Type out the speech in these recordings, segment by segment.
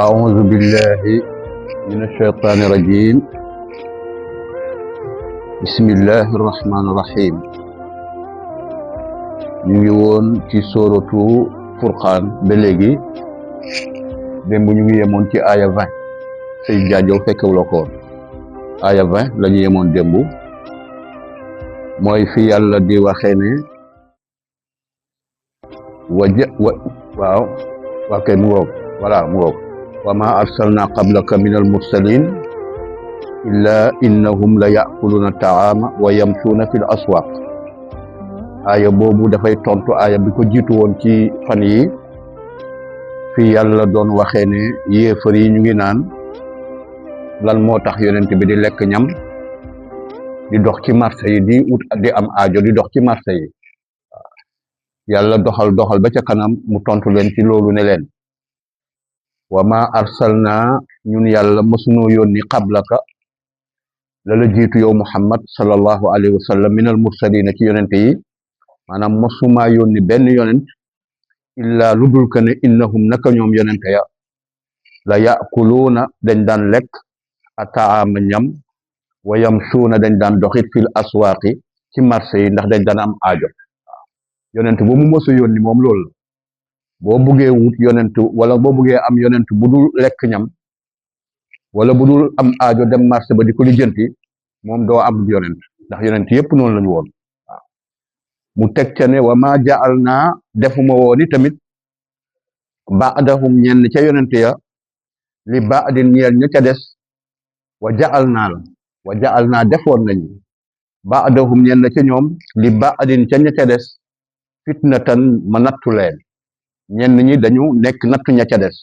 أعوذ بالله من الشيطان الرجيم بسم الله الرحمن الرحيم ñu ngi woon ci sóoratu Furqaan ba léegi démb ñu ngi yemoon ci aaya 20 say jaajow fekkewula ko woon aaya 20 la ñu yemoon démb mooy fi yàlla di waxee ne waaw waa kay mu ngoog voilà mu ngoog wa ma arsalna qablaka min almursalin illa innahum la yaakuluna taama wa yamsuuna fi l aswaq aaya boobu dafay tontu aaya bi ko jiitu woon ci fan yi fi yàlla doon waxee ne yéefar yi ñu ngi naan lan moo tax yonent bi di lekk ñam di dox ci marché yi di am aajo di dox ci marché yi yàlla doxal ba ca kanam mu tontu leen ci loolu ne leen wa ma arsalna ñun yàlla mësunoo yónni qablaka la la jiitu yow muhammad sallallahu alayhi wa sallam minal mursalina ci yonente yi maanaam mësumaa yónni benn yonent illaa lu dul que ne innahum naka ñoom yonente ya la yaakuluuna dañ daan lekk ataama ñam wa yamsuuna dañ daan doxit fil aswaaqi ci marché yi ndax dañ daan am aajo yonent bu mu mësu yónni moom loolu la boo buggee wut yonent wala boo buggee am yonent bu dul lekk ñam wala bu dul am aajo dem marché ba di ko lijjanti moom doo am yonent ndax yonent yépp noonu lañu woon waaw mu teg ca ne wa ma jaal naa defuma wooni tamit baadahum ñenn ca yonent ya li baadin ñeel ña ca des wa jaal naa defoon nañu baadahum ñenn ca ñoom li baadin ca ña ca des fitnatan ma nattu leen ñenn ñi dañu nekk nattu ña ca des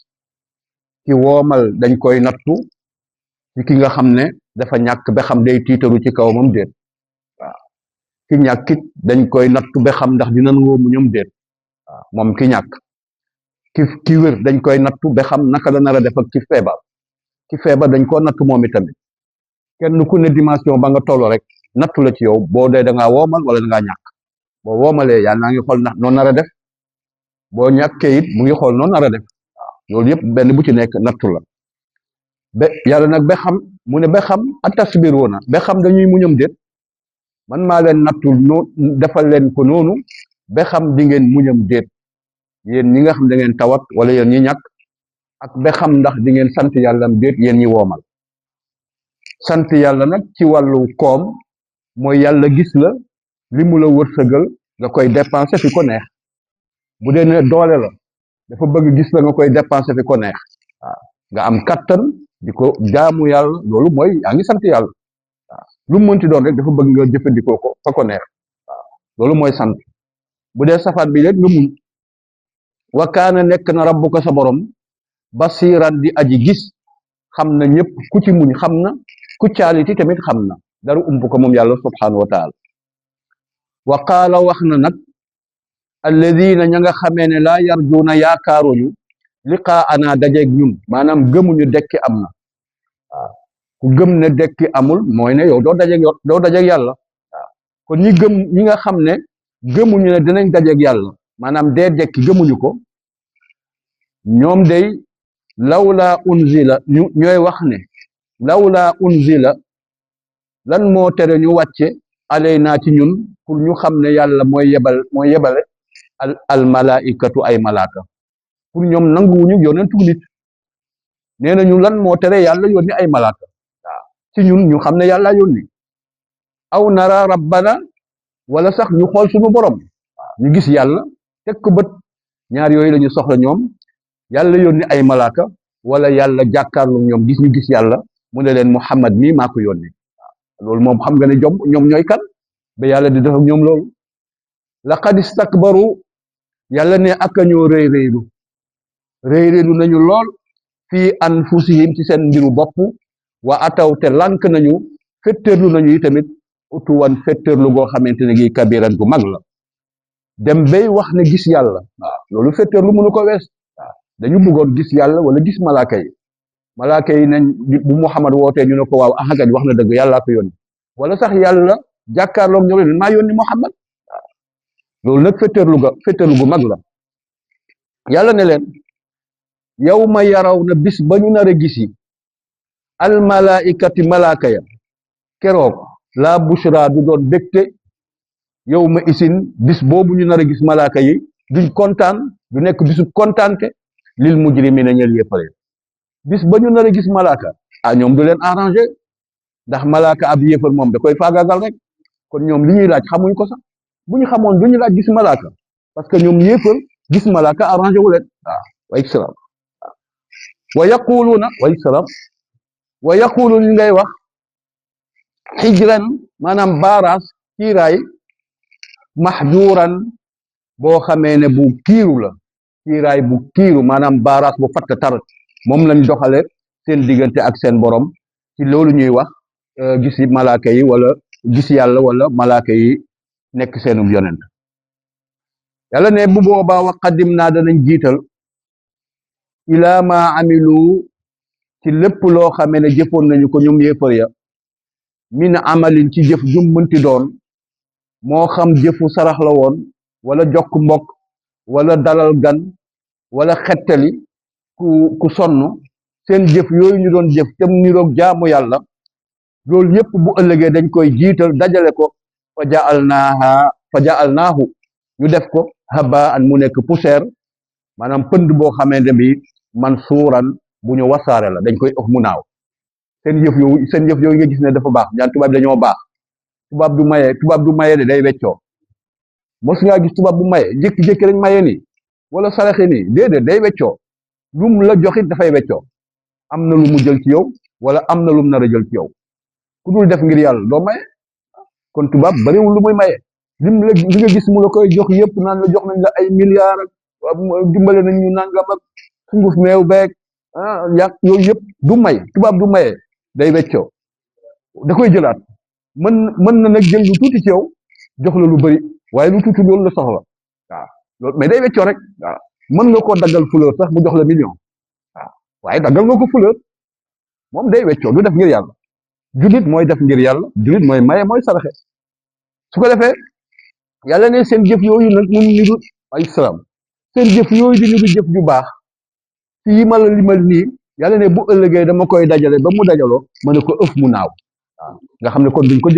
ki woomal dañ koy nattu ci ki nga xam ne dafa ñàkk ba xam day tiitaru ci kawamam déet waaw ki ñàkkit dañ koy nattu ba xam ndax dinañ wóomu ñoom déet waaw moom ki ñàkk ki wér dañ koy nattu ba xam naka la nar a def ak ki feebar dañ koo nattu moom itamit kenn ku ne dimension ba nga toll rek nattu la ci yow boo dee da ngaa woomal wala da ngaa ñàkk boo woomalee yàlla naa ngi xool ndax noonu nar a def boo ñàkkee it mu ngi xool noonu nar a def waaw loolu yëpp benn bu ci nekk nattu la ba yàlla nag ba xam mu ne ba xam atasbiruuna ba xam dañuy muñam déet man maa leen nattul defal leen ko noonu ba xam di ngeen muñam déet yéen ñi nga xam da ngeen tawat wala yéen ñi ñàkk ak ba xam ndax di ngeen sant yàlla am déet yéen ñi woomal sant yàlla nag ci wàllu koom mooy yàlla gis la li mu la wërsëgal nga koy dépenser fi ko neex bu dee ne doole la dafa bëgg gis la nga koy dépenser fi ko neex waaw nga am kattan di ko jaamu yàlla loolu mooy yaa ngi sant yàlla waaw lu mu mënti doon rek dafa bëgg nga jëfandikoo ko fa ko neex waaw loolu mooy sant bu dee safaat bi rek nga muñ wa kaana nekk na rabbuka sa borom basiran di aji gis xam na ñëpp ku ci muñ xam na ku caaliti tamit xam na dara ump ko moom yàlla subhanahu wa taala wa qaala wax na nag alladina ña nga xamee ne laa yarjuuna yaakaaruñu liqaa ana dajeeg ñun maanaam gëmuñu dekki am na waaw ku gëm ne dekki amul mooy ne yow doo dajeeg yàlla waaw kon ñi nga xam ne gëmuñu ne dinañ dajeeg yàlla maanaam dee dekki gëmuñu ko ñoom day lawlaa unzila ñooy wax ne lawlaa unzila lan moo tere ñu wàcce alaynaa ci ñun pour ñu xam ne yàlla mooy yebale al malaikatu ay malaaka pour ñoom nanguwuñu yonentu nit nee nañu lan moo tere yàlla yónni ay malaaka waaw ci ñun ñu xam ne yàlla yónni aw nara rabbana wala sax ñu xool suñu borom waaw ñu gis yàlla teg ko bët ñaar yooyu la ñu soxla ñoom yàlla yónni ay malaaka wala yàlla jàkkaarlu ñoom ñu gis yàlla mu ne leen Muhammad mii maa ko yónni waaw loolu moom xam nga ne ñoom ñooy kan ba yàlla di def ak ñoom loolu laqad istakbaru yàlla ne aka ñoo réyréelu nañu lool fii anfusihim ci seen mbiru bopp wa ataw te lànk nañu fetteerlu nañu yi tamit utuwan fetteerlu goo xamante ne gi kabiran gu mag la dem bay wax ne gis yàlla waaw loolu fetteerlu mënu ko wees waaw dañu bëggoon gis yàlla wala gis malaaka yi nañ bu Muhammad wootee ñu ne ko waaw axakaj wax na dëgg yàllaa ko yónni wala sax yàlla jàkkaarloog ñoom leen maa yónni Muhammad waaw loolu nag fetteerlu gu mag la yàlla ne leen yawma yaraw na bis ba ñu nar a gisi al malaikati malaaka ya keroog laa bushra du doon bégte yawma isin bis boobu ñu nar a gis malaaka yi duñ kontaan du nekk bisu kontaante lil mujrimina ñel yéppale bis ba ñu nar a gis malaaka ñoom du leen arrangé ndax malaaka ab yéefar moom da koy faagaagal rek kon ñoom li ñuy laaj xamuñ ko sax bu ñu xamoon du ñu laaj gis malaaka parce que ñoom yéefar gis malaaka arrangé wu leen wa salaam wa yaquluuna wa yaqulu li ngay wax xijran maanaam baaraas kiiraay mahjuran boo xamee ne bu kiiru la kiiraay bu kiiru maanaam baaraas bu fatt tar moom lañ doxale seen diggante ak seen borom ci loolu ñuy wax gisi malaaka yi wala gis yàlla wala malaaka yi nekk seenum yonent yàlla ne bu boobaa wa qaddim naa danañ jiital ila ma amilu ci lépp loo xamee ne jëfoon nañu ko ñoom yéefar ya min amalin ci jëf jum mënti doon moo xam jëfu sarax la woon wala jokk mbokk wala dalal gan wala xettali ku sonn seen jëf yooyu ñu doon jëf tem niroog jaamu yàlla loolu yépp bu ëllëgee dañ koy jiital dajale ko fa ja'alnaahu ñu def ko habaan mu nekk poussière maanaam pënd boo xamee ne bi man suuran bu ñu wasaare la dañ koy ëf mu naaw seen jëf yooyu nga gis ne dafa baax ñaan tubaab dañoo baax tubaab du maye de day weccoo mos ngaa gis tubaab bu maye jékki-jékki rek maye nii wala saraxe nii déedéet day weccoo lum la joxit dafay weccoo am na lu mu jël ci yow wala am na lu mu nar a jël ci yow ku dul def ngir yàlla doo maye kon tubaab bariwul lu muy maye li nga gis mu la koy jox yëpp naan la jox nañ la ay milliards ak dimbale nañ ñu nangam ak sunguf meew beeg yàq yooyu yëpp du may tubaab du maye day weccoo da koy jëlaat mën na nag jël lu tuuti ci yow jox la lu bari waaye lu tuuti loolu la soxla loolu mais day weccoo rek mën nga koo daggal fleur sax mu jox la million waaye daggal nga ko fleur moom day weccoo du def ngir yàlla julit mooy def ngir yàlla julit mooy maye mooy saraxe su ko defee yàlla ne seen jëf yooyu nag mun niru ay salaam seen jëf yooyu di niru jëf ju baax ci yi ma la limal nii yàlla ne bu ëllëgee dama koy dajale ba mu dajaloo ma ne ko ëf mu naaw nga xam ne kon duñ ko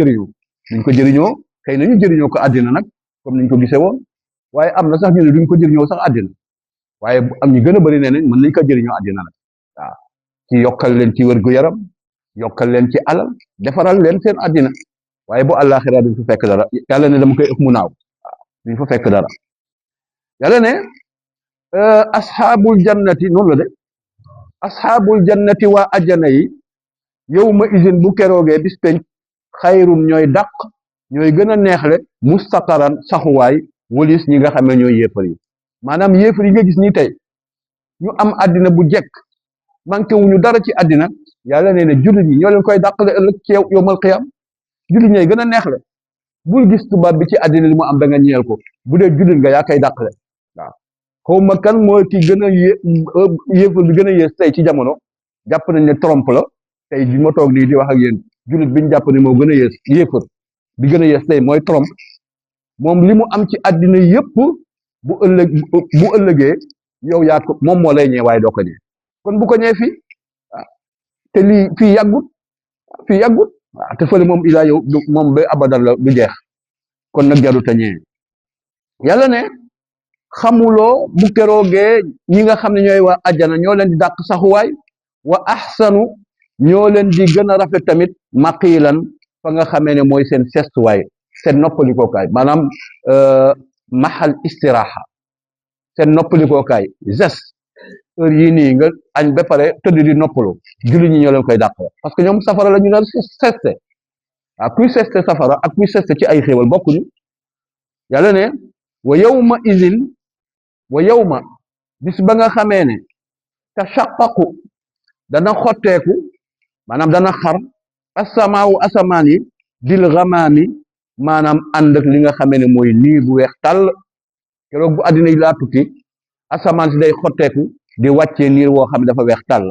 jëriñoo xëy na ñu jëriñoo ko àddina nag comme niñ ko gisee woon waaye am na sax ñu ne duñ ko jëriñoo sax àddina waaye am ñu gën a bëri nee nañ mën nañ ko jëriñoo àddina nag ci yokkal leen ci wér-gu-yaram yokkal leen ci alal defaral leen seen àddina waaye bu àllaaxira duñ fa fekk dara yàlla ne dama koy ëf mu naaw duñ fa fekk dara yàlla ne asxaabul jannati noonu la de asxaabul jannati waa ajjana yi yawma izin bu keroogee bis penc xayrun ñooy dàq ñooy gën a neexle mustaqaran saxuwaay walis ñi nga xam ne ñooy yéefar yi maanaam yéefar yi nga gis nii tey ñu am àddina bu jekk manqué wuñu dara ci àddina yàlla nee na jullit ñi ñoo leen koy dàqale ëllëg ci yowmal qiyam jullit ñooy gën a neexle bul gis tubaab bi ci àddina li mu am da nga ñeel ko bu dee jullit nga yaa koy dàqale waaw xaw ma kan mooy ki gën a yéefar bi gën a yées tey ci jamono jàpp nañ ne Trump la tey bi ma toog nii di wax ak yéen jullit bi ñu jàpp ne moo gën a yées yéefar bi gën a yées tey mooy Trump moom li mu am ci àddina yépp bu ëllëgee yow yaa ko moom moo lay ñëw waaye doo ko ñëw kon bu ko ñëwee fii te lii fii yàggut te fële moom ilaa yow moom ba abadan la du jeex kon nag jarut a ñëwee yàlla ne xamuloo bu keroogee ñi nga xam ne ñooy waa ajjana ñoo leen di dàq saxuwaay wa ahsanu ñoo leen di gën a rafet tamit maqiilan fa nga xamee ne mooy seen sestuwaay seen noppalikookaay maanaam mahal istiraha seen noppalikookaay heure yii nii nga añ ba pare tëdd di noppalu jullit ñi ñoo leen koy dàq parce que ñoom safara la ñu daan seste kuy seste safara ak kuy seste ci ay xéewal bokkuñu yàlla ne wa yawma bis ba nga xamee ne tashaqqaqu dana xotteeku maanaam dana xar asamaawu asamaan yi bil gamaami maanaam ànd ak li nga xamee ne mooy niir bu weex tàll keroog bu àddina yi laa tukki asamaan si day xotteeku di wàccee niir woo xam ne dafa weex tàll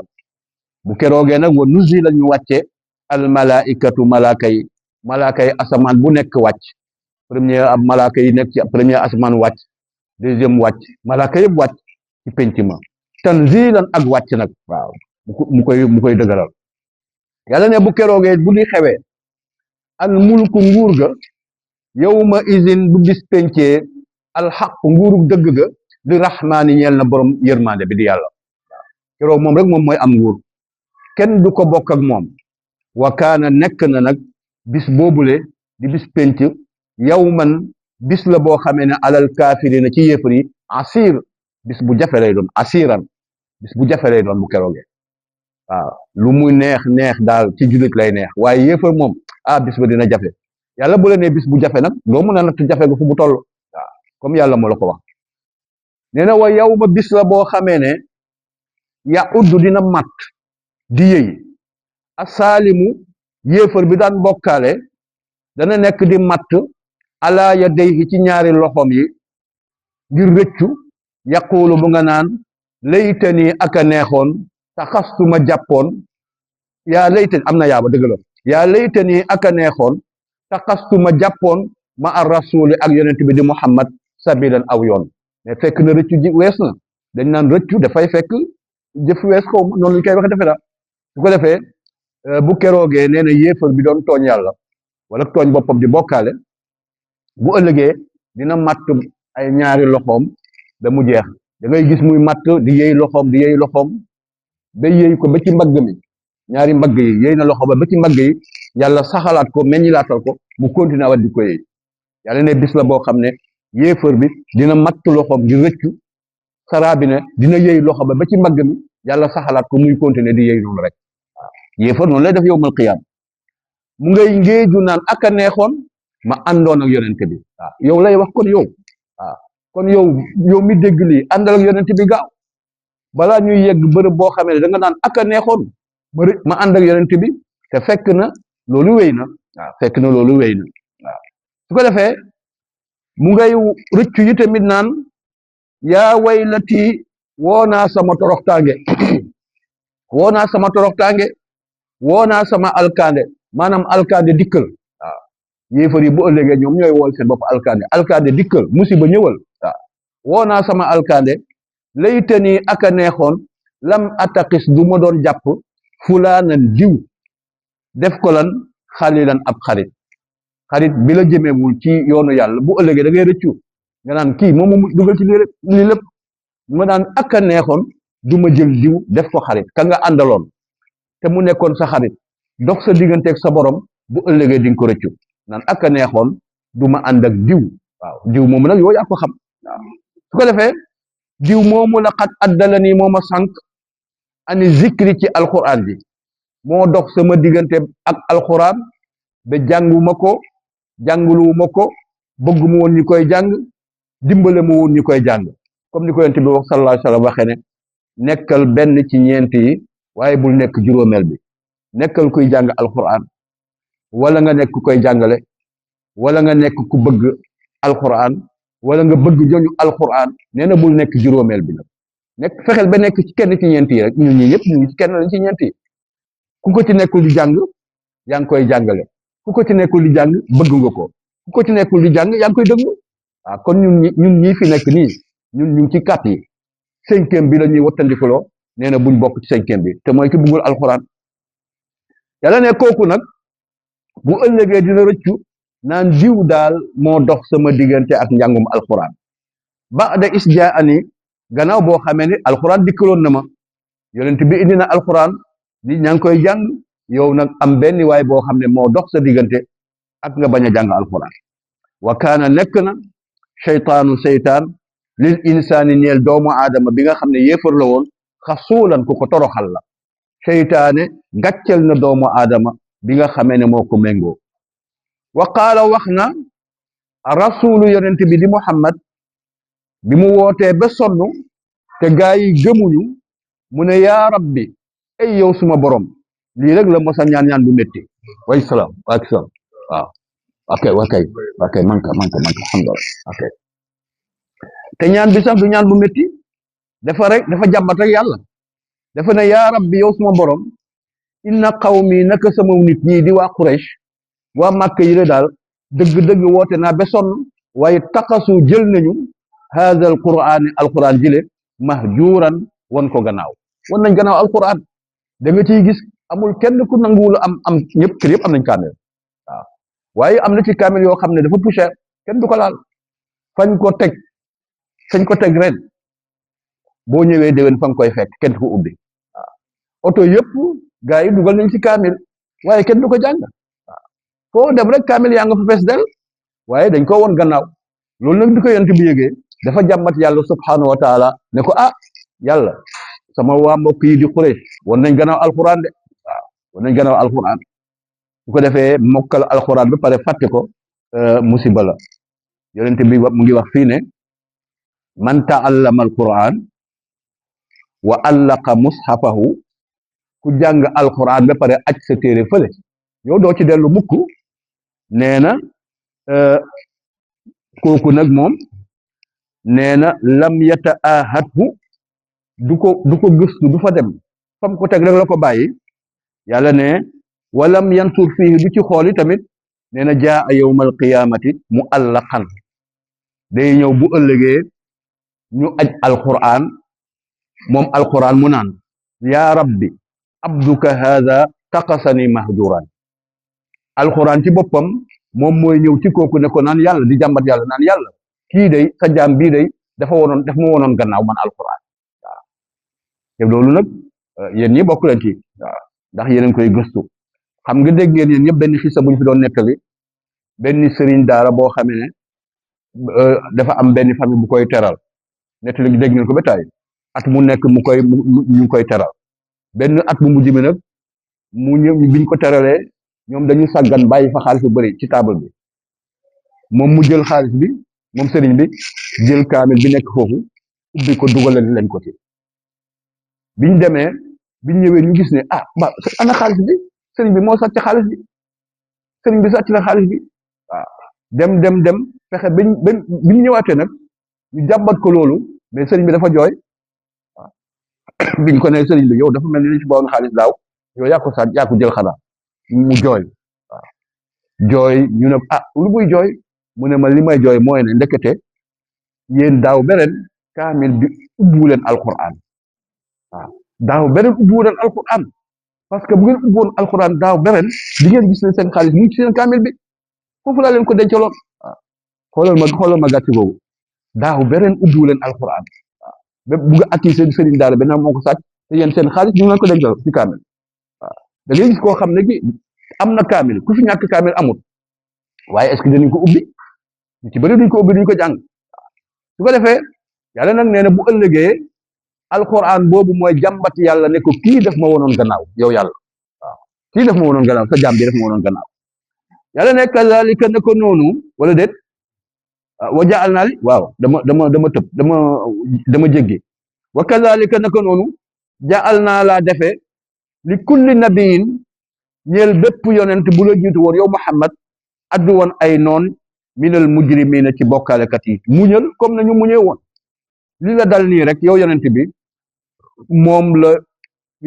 bu keroogee nag wa nuzila ñu wàcce al malaikatu malaaka yi asamaan bu nekk wàcc premier ab malaaka yi nekk ci premier asamaan wàcc deuxième wàcc malaaka yëpp wàcc ci penc ma tanzilan ak wàcc nag waaw mu koy dëgëral yàlla ne bu keroogee bu li xewee al mulku nguur ga yawma izin bu bis pencee alxaq nguurug dëgg ga li rahmaani ñeel na borom yërmande bi di yàlla keroog moom rek moom mooy am nguur kenn du ko bokk ak moom wa kaana nekk na nag bis boobule di bis penc yawman bis la boo xamee ne alal kaafirina ci yéefar yi asir bis bu jafe lay doon asiran bis bu jafe lay doon bu keroogee waaw lu muy neex neex daal ci jullit lay neex waaye yéefar moom bis ba dina jafe yàlla bu la nee bis bu jafe nag doo mën a natt jafe ga fu mu toll waaw comme yàlla moo la ko wax nee na wa yawma bis la boo xamee ne ya udd dina mat di yëy asaalimu yéefar bi daan bokkaale dana nekk di matt ala yadayhi ci ñaari loxoom yi ngir rëccu yaquulu bu nga naan laytani aka neexoon taxastuma jàppoon yaa laytani am na yaaba dëgg la yaa laytani aka neexoon taxastuma jàppoon ma ar rasuli ak yonent bi di muhammad sabilan aw yoon mais fekk na rëccu ji wees na dañ naan rëccu dafay fekk jëf wees xaw ma noonu lañ koy waxe defe na su ko defee bu keroogee nee na yéefar bi doon tooñ yàlla wala tooñ boppam di bokkaale bu ëllëgee dina matt ay ñaari loxoom ba mu jeex da ngay gis muy matt di yëy loxoom di yëy loxoom ba yëy ko ba ci mbagg mi ñaari mbagg yi yëy na loxo ba ci mbagg yi yàlla saxalaat ko meññilaatal ko mu continué wat di ko yëy yàlla ne bis la boo xam ne yéefar bi dina matt loxoom di rëccu saraa bi ne dina yëy loxo ba ci mbagg mi yàlla saxalaat ko muy continué di yëy noonu rek waaw yéefar noonu lay def yowmal qiyaam mu ngay ngéeju naan aka neexoon ma àndoon ak yonente bi waaw yow lay wax kon yow waaw kon yow mi dégg lii àndal ak yonente bi gaaw balaa ñuy yegg bërëb boo xamee ne da nga naan aka neexoon ma ànd ak yonente bi te fekk na loolu wéy na waaw fekk na loolu wéy na waaw su ko defee mu ngay rëccu yi tamit naan yaa waylati woo naa sama toroxtaange woo naa sama toroxtaange woo naa sama alkande maanaam alkande dikkal waaw yéefar yi bu ëllëgee ñoom ñooy wool seen bopp alkande dikkal musiba ñëwal waaw woo naa sama alkande laytani aka neexoon lam ataqis du ma doon jàpp fulaanan diw def ko lan xalilan ab xarit bi la jëmeewul ci yoonu yàlla bu ëllëgee da ngay rëccu nga naan kii moom mu dugal ci lii lépp ma naan aka neexoon du ma jël diw def ko xarit ka nga àndaloon te mu nekkoon sa xarit dox sa digganteeg sa borom bu ëllëgee di nga ko rëccu naan aka neexoon du ma ànd ak diw waaw diw moomu nag yow yaa ko xam waaw su ko defee diw moomu la xat addala nii moo ma sànq ani zikri ci alquran bi moo dox sama diggante ak alquran ba jànguma ko jànguluwuma ko bëgguma woon ñu koy jàng dimbale ma woon ñu koy jàng comme ni ko yonent bi wax sallallahu alayhi wa sallam waxee ne nekkal benn ci ñeent yi waaye bul nekk juróomeel bi nekkal kuy jàng alquran wala nga nekk koy jàngale wala nga nekk ku bëgg alquran wala nga bëgg joñu alquran nee na bul nekk juróomeel bi nag nekk fexeel ba nekk ci kenn ci ñeent yi rek ñun ñi ñëpp ñu ngi ci kenn lañ ci ñeent yi ku ko ci nekkul di jàng yaa ngi koy jàngale ku ko ci nekkul di jàng bëgg nga ko ku ko ci nekkul di jàng yaa ngi koy déglu waaw kon ñun ñii fi nekk nii ñun ñu ngi ci kat yi 5e bi la ñuy wattandikuloo nee na buñ bokk ci 5e bi te mooy ki bëggul alquran yàlla ne kooku nag bu ëllëgee dina rëccu naan jiw daal moo dox sama diggante ak njàngum alquran ba'da isjaani gannaaw boo xamee ne alquran dikkaloon na ma yonent bi indi na alquran nit ñaa ngi koy jàng yow nag am benn waay boo xam ne moo dox sa diggante ak nga bañ a jàng alquran wa kaana nekk na seytaanu seytaan lil insaani ñeel doomu aadama bi nga xam ne yéefar la woon xasuulan ku ko toroxal la seytaane gàccel na doomu aadama bi nga xamee ne moo ko méngoo wa qaala wax na rasulu yonent bi di muhammad bi mu wootee ba sonn te gaa yi gëmuñu mu ne yaa rabbi ay yow suma borom lii rek la mosa ñaan bu métti way salaam waak salaam waaw ok manka alhamdulillah ok te ñaan bi sax du ñaan bu métti dafa jàmbat rek yàlla dafa ne yaa rabbi yow suma borom inna qawmi naka sama nit ñii di waa Quraysh waa Màkka yi la daal dëgg-dëgg woote naa ba sonn waaye taqasu jël nañu haada alquran jile mahjuran won ko gannaaw won nañ gannaaw alquran da nga ciy gis amul kenn ku nanguwul am ñëpp kër yëpp am nañ kaamil waaw waaye am na ci kaamil yoo xam ne dafa poussière kenn du ko laal fañ ko teg fañ ko teg ren boo ñëwee déwén fa nga koy fekk kenn du ko ubbi waaw oto yëpp gaa yi dugal nañ ci kaamil waaye kenn du ko jàng waaw foo dem rek kaamil yaa nga fa fees del waaye dañ ko won gannaaw loolu nag di ko yonent bi yëgee dafa jàmmat yàlla subhanahu wa taala ne ko ah yàlla sama waa mbokk yi di Quraysh won nañ gannaaw alquran de waaw won nañ gannaaw alquran su ko defee mokkal alquran ba pare fàtte ko musiba la yonent bi mu ngi wax fii ne man taallama alquran wa allaqa mushafahu ku jàng alquran ba pare aj sa téere fële yow doo ci dellu mukk nee na kooku nag moom nee na lam yata ahadhu du ko gëstu du fa dem fam ko teg rek la ko bàyyi yàlla ne walam yansur fii du ci xooli tamit nee na jaa yawmal qiyaamati mu allaqan day ñëw bu ëllëgee ñu aj alquran moom alquran mu naan yaa rabbi abduka haada taqasani mahjuran alquran ci boppam moom mooy ñëw ci kooku ne ko naan yàlla di jàmbat yàlla naan yàlla kii day sa jaam bii day daf ma wonoon gannaaw man alquran waaw te loolu nag yéen ñi bokk leen ci waaw ndax yéen koy gëstu xam nga dégg ngeen yéen ñëpp benn xisa bu ñu fi doon nettali benn sëriñ daara boo xamee ne dafa am benn famille bu koy teral nettali dégg ngeen ko ba tey at mu nekk ñu koy teral benn at bu mujj bi nag mu ñëw biñ ko teralee ñoom dañu sàggan bàyyi fa xaalis bu bëri ci taabal bi moom mu jël xaalis bi moom sëriñ bi jël kaamil bi nekk foofu ubbi ko dugalal leen ko ci biñ demee biñ ñëwee ñu gis ne ah ba ana xaalis bi sëriñ bi moo sàcc xaalis bi sëriñ bi sàcc na xaalis bi waaw dem fexe biñ ñëwaatee nag ñu jàmbat ko loolu mais sëriñ bi dafa jooy waaw biñ ko ne sëriñ bi yow dafa mel ni li ci bawoon xaalis daaw yow yaa ko sàcc yaa ko jël xanaa mu jooy waaw jooy ñu ne ah lu muy jooy mu ne ma li may jooy mooy ne ndekete yéen daaw beneen kaamil bi ubbu leen alquran waaw daaw beneen ubbu leen alquran parce que bu ngeen ubboon alquran daaw beneen di ngeen gis ne seen xaalis mu ngi ci seen kaamil bi foofu laa leen ko dencaloon waaw xoolal ma gàcce googu daaw beneen ubbu leen alquran waaw ba bu nga akki seen sëriñ daara beneen moo ko sàcc te yéen seen xaalis ñu ngi leen ko dencal ci kaamil waaw da ngay gis koo xam ne ki am na kaamil ku fi ñàkk kaamil amul waaye est-ce que dinañ ko ubbi ñu ci bëri duñ ko ubbi duñ ko jàng su ko defee yàlla nag nee na bu ëllëgee alquran boobu mooy jàmbat yàlla ne ko kii def ma wonoon gannaaw yow yàlla waaw kii def ma wonoon gannaaw sa jaam bi def ma wonoon gannaaw yàlla ne kazalika ne ko noonu wala déet wa jaal naa li waaw dama tëb dama jéggi wa kazalika ne ko noonu jaal naa laa defee li kulli nabiyin ñeel bépp yonent bu la jiitu woon yow Muhammad addu woon ay noon minal mujrimina ci bokkaalekat yi muñal comme nañu muñee woon li la dal nii rek yow yonent bi moom la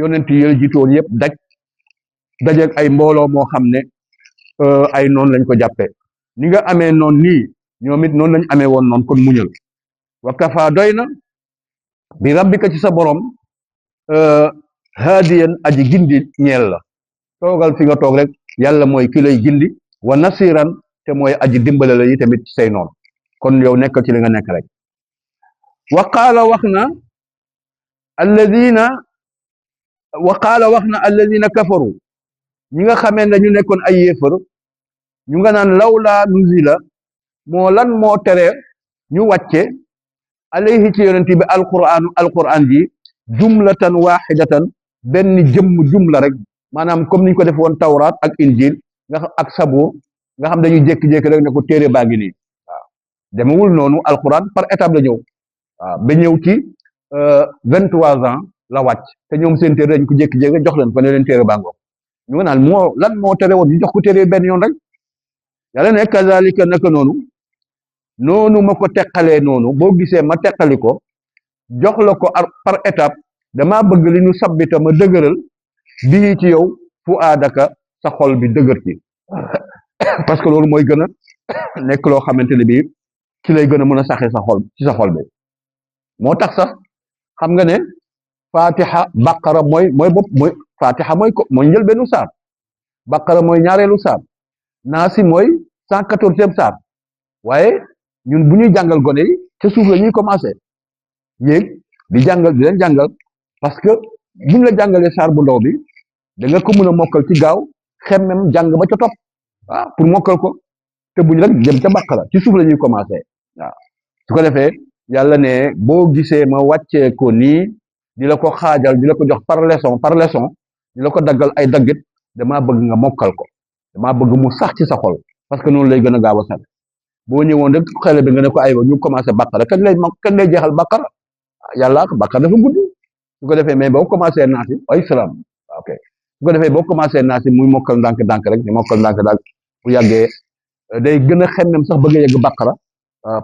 yonent yi la jiitu woon yëpp dajeeg ay mbooloo moo xam ne ay noon lañ ko jàppee ni nga amee noon nii ñoom it noonu lañ amee woon noonu kon muñal wa kafa doy na bi rabbika ci sa borom haadiyan aji gindi ñeel la toogal fi nga toog rek yàlla mooy ki lay gindi wa nasiran te mooy aji dimbale la yi tamit ci say noonu kon yow nekkal ci li nga nekk rek wa qaala wax na alladina kafaru ñi nga xamee ne ñu nekkoon ay yéefar ñu nga naan lawla nuzila moo lan moo tere ñu wàcce alayhi ci yonent bi alquran ji jumlatan waxidatan benn jumla rek maanaam comme niñ ko def woon tawraat ak injil nga xam ak sabuur nga xam dañuy jékki-jékki rek ne ko téere baa ngi nii waaw demewul noonu alquran par étape la ñëw waaw ba ñëw ci 23 ans la wàcc te ñoom seen téere dañ ko jékki-jékki jox leen ko ne leen téere baa ngoog ñu nga naan lan moo tere woon ñu jox ko téere benn yoon rek yàlla ne kazalika naka noonu ma ko teqalee noonu boo gisee ma teqali ko jox la ko par étape dama bëgg li ñu sabbita ma dëgëral bii ci yow fu aadaka sa xol bi dëgër ci parce que loolu mooy gën a nekk loo xamante ne bii ci lay gën a mën a saxee sa xol ci sa xol bi moo tax sax xam nga ne fatiha baqara mooy bopp mooy fatiha mooy njëlbeenu saar baqara mooy ñaareelu saar naasi mooy 114e saar waaye ñun bu ñuy jàngal gone yi ca suuf la ñuy commencé yéeg di leen jàngal parce que buñ la jàngalee saar bu ndaw bi da nga ko mën a mokkal ci gaaw xemmem jàng ba ca topp pour mokkal ko te buñ rek jëm ca baqara ci suuf la ñuy commencé waaw su ko defee yàlla ne boo gisee ma wàccee ko nii di la ko xaajal di la ko jox par leçon di la ko daggal ay daggit damaa bëgg nga mokkal ko damaa bëgg mu sax ci sa xol parce que noonu lay gën a gaaw a sax boo ñëwoon rek xale bi nga ne ko aywa ñu commencé baqara kañ lay jeexal baqara yàlla baqara dafa gudd su ko defee mais boo commencé naasi ay salaam ok su ko defee boo commencé naasi muy mokkal ndànk-ndànk rek ñu mokkal ndànk-ndànk bu yàggee day gën a xemmem sax bëgg a yegg baqara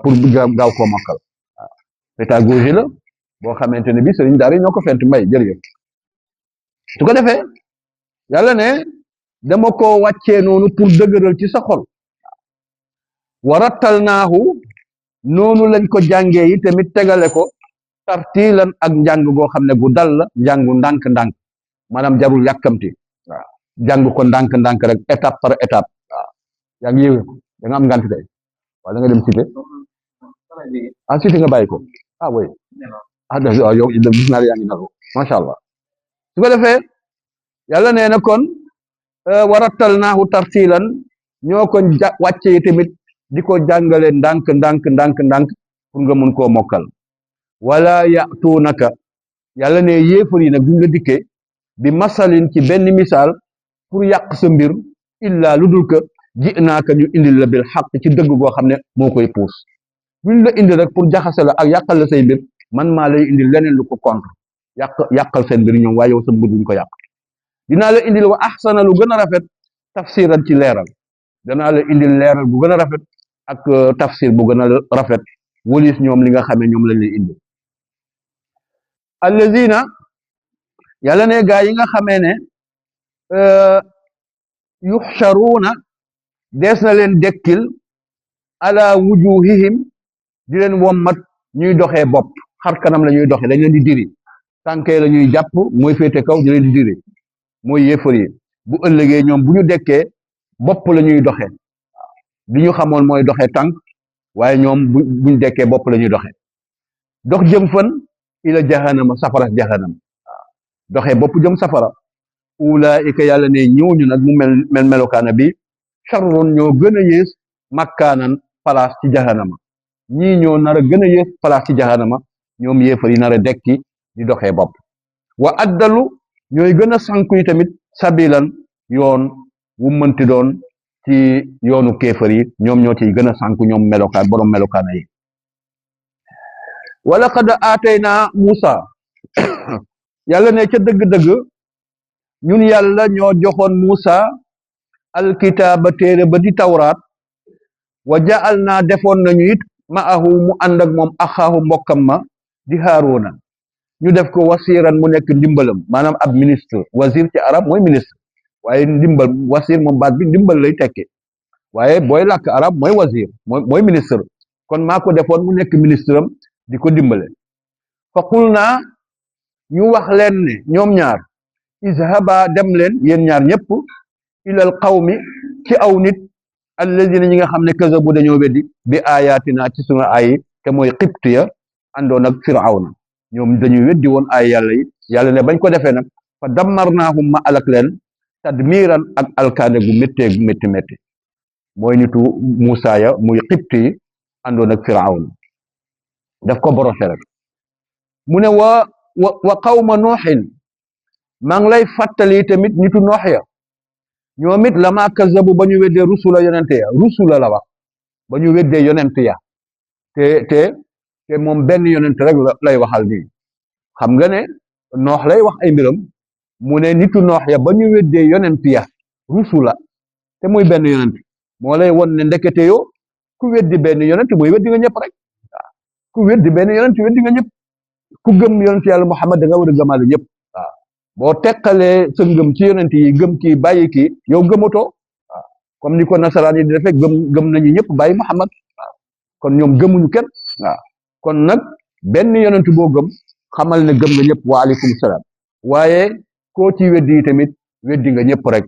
pour gaaw koo mokkal waaw pédagogie la boo xamante ne bi sëriñ daara yi ñoo ko fent may jërëjëf su ko defee yàlla ne dama ko wàccee noonu pour dëgëral ci sa xol warattalnaahu noonu lañ ko jàngee yi tamit tegale ko tartiilan ak njàng goo xam ne gu dal la njàngu ndànk-ndànk maanaam jarul yàkkamti waaw jàng ko ndànk-ndànk rek étape par étape waaw yaa ngi yéwee ko da nga am ngànt tey waaw da nga dem cité cité nga bàyyi ko oui waaw yow gis naa yaa ngi naru macha allah su ko defee yàlla nee na kon warattalnaahu tartiilan ñoo ko wàccee tamit di ko jàngale ndànk pour nga mun koo mokkal wala yatuunaka yàlla ne yéefar yi nag duñ la dikkee bi masalin ci benn misaal pour yàq sa mbir illa lu dul ka ji naaka ñu indil la bil xaq ci dëgg goo xam ne moo koy puus duñ la indi rek pour jaxase la ak yàqal la say mbir man maa lay indil leneen lu ko contre yàqal seen mbir ñoom waaye yow sa mbir duñ ko yàq dinaa la indil wa axsana lu gën a rafet tafsiran ci leeral danaa la indil leeral bu gën a rafet ak tafsir bu gën a rafet walis ñoom li nga xamee ñoom lañ lay indi allazina yàlla ne gaa yi nga xamee ne yuxcharuuna dees na leen dekkil ala wujuhihim di leen wommat ñuy doxee bopp xar kanam la ñuy doxee dañ leen di diri tànkee la ñuy jàpp mooy féete kaw di leen di diri mooy yéefar yi bu ëllëgee ñoom bu ñu dekkee bopp la ñuy doxee li ñu xamoon mooy doxee tànk waaye ñoom buñ dekkee bopp la ñuy doxee dox jëm fan ila jahannama safara jahannam doxee bopp jëm safara ulaika yàlla ne ñooñu nag mu melokaana bi charrun ñoo gën a yées makkaanan place ci jahannama ñii ñoo nar a gën a yées place ci jahannama ñoom yéefar yi nar a dekki di doxee bopp wa addalu ñooy gën a sànku yi tamit sabilan yoon wu mënti doon ci yoonu kéefar yi ñoom ñoo ciy gën a sànku ñoom melokaan borom melokaana yi wala qad aatayna Musa yàlla ne ca dëgg-dëgg ñun yàlla ñoo joxoon Musa alkitaaba téere ba di tawraat wa jaal naa defoon nañu it ma'ahu mu ànd ak moom axaahu mbokkam ma di Haaruna ñu def ko wasiran mu nekk ndimbalam maanaam ab ministre wasir ci arab mooy ministre waaye ndimbal wasir moom baat bi ndimbal lay tekki waaye booy làkk arab mooy wasir mooy ministre kon maa ko defoon mu nekk ministre am di ko dimbale fa qul naa ñu wax leen ne ñoom ñaar izhaba dem leen yéen ñaar ñëpp ilal qawmi ci aw nit alladina ñi nga xam ne kazabu dañoo weddi bi ayatina ci sunu ay te mooy xibtu ya àndoon ak firawna ñoom dañuy weddi woon ay yàlla yi yàlla ne bañ ko defee nag fa dammarnaahum ma alak leen tadmiran ak alkaane gu métti mooy nitu Muusaa ya muy xibtu yi àndoon ak firawna daf ko borosé rek mu ne wa qawma nooxin maa ngi lay fàttali tamit nitu noox ya ñoom it lama kazabu ba ñu weddee rusula yonente ya rusula la wax ba ñu weddee yonent ya te moom benn yonent rek lay waxal nii xam nga ne noox lay wax ay mbiram mu ne nitu noox ya ba ñu weddee yonent ya rusula te muy benn yonent moo lay won ne ndekete yoo ku weddi benn yonent mooy weddi nga ñëpp rek waaw ku weddi benn yonent weddi nga ñëpp ku gëm yonent yàlla Muhammad da nga war a gëmaale ñëpp waaw boo teqalee sa ngëm ci yonent yi gëm kii bàyyi kii yow gëmatoo waaw comme ni ko nasaraan yi di defee gëm nañu ñëpp bàyyi Muhammad waaw kon ñoom gëmuñu kenn waaw kon nag benn yonent boo gëm xamal ne gëm nga ñëpp waaleykum salaam waaye koo ci weddi yi tamit weddi nga ñëpp rek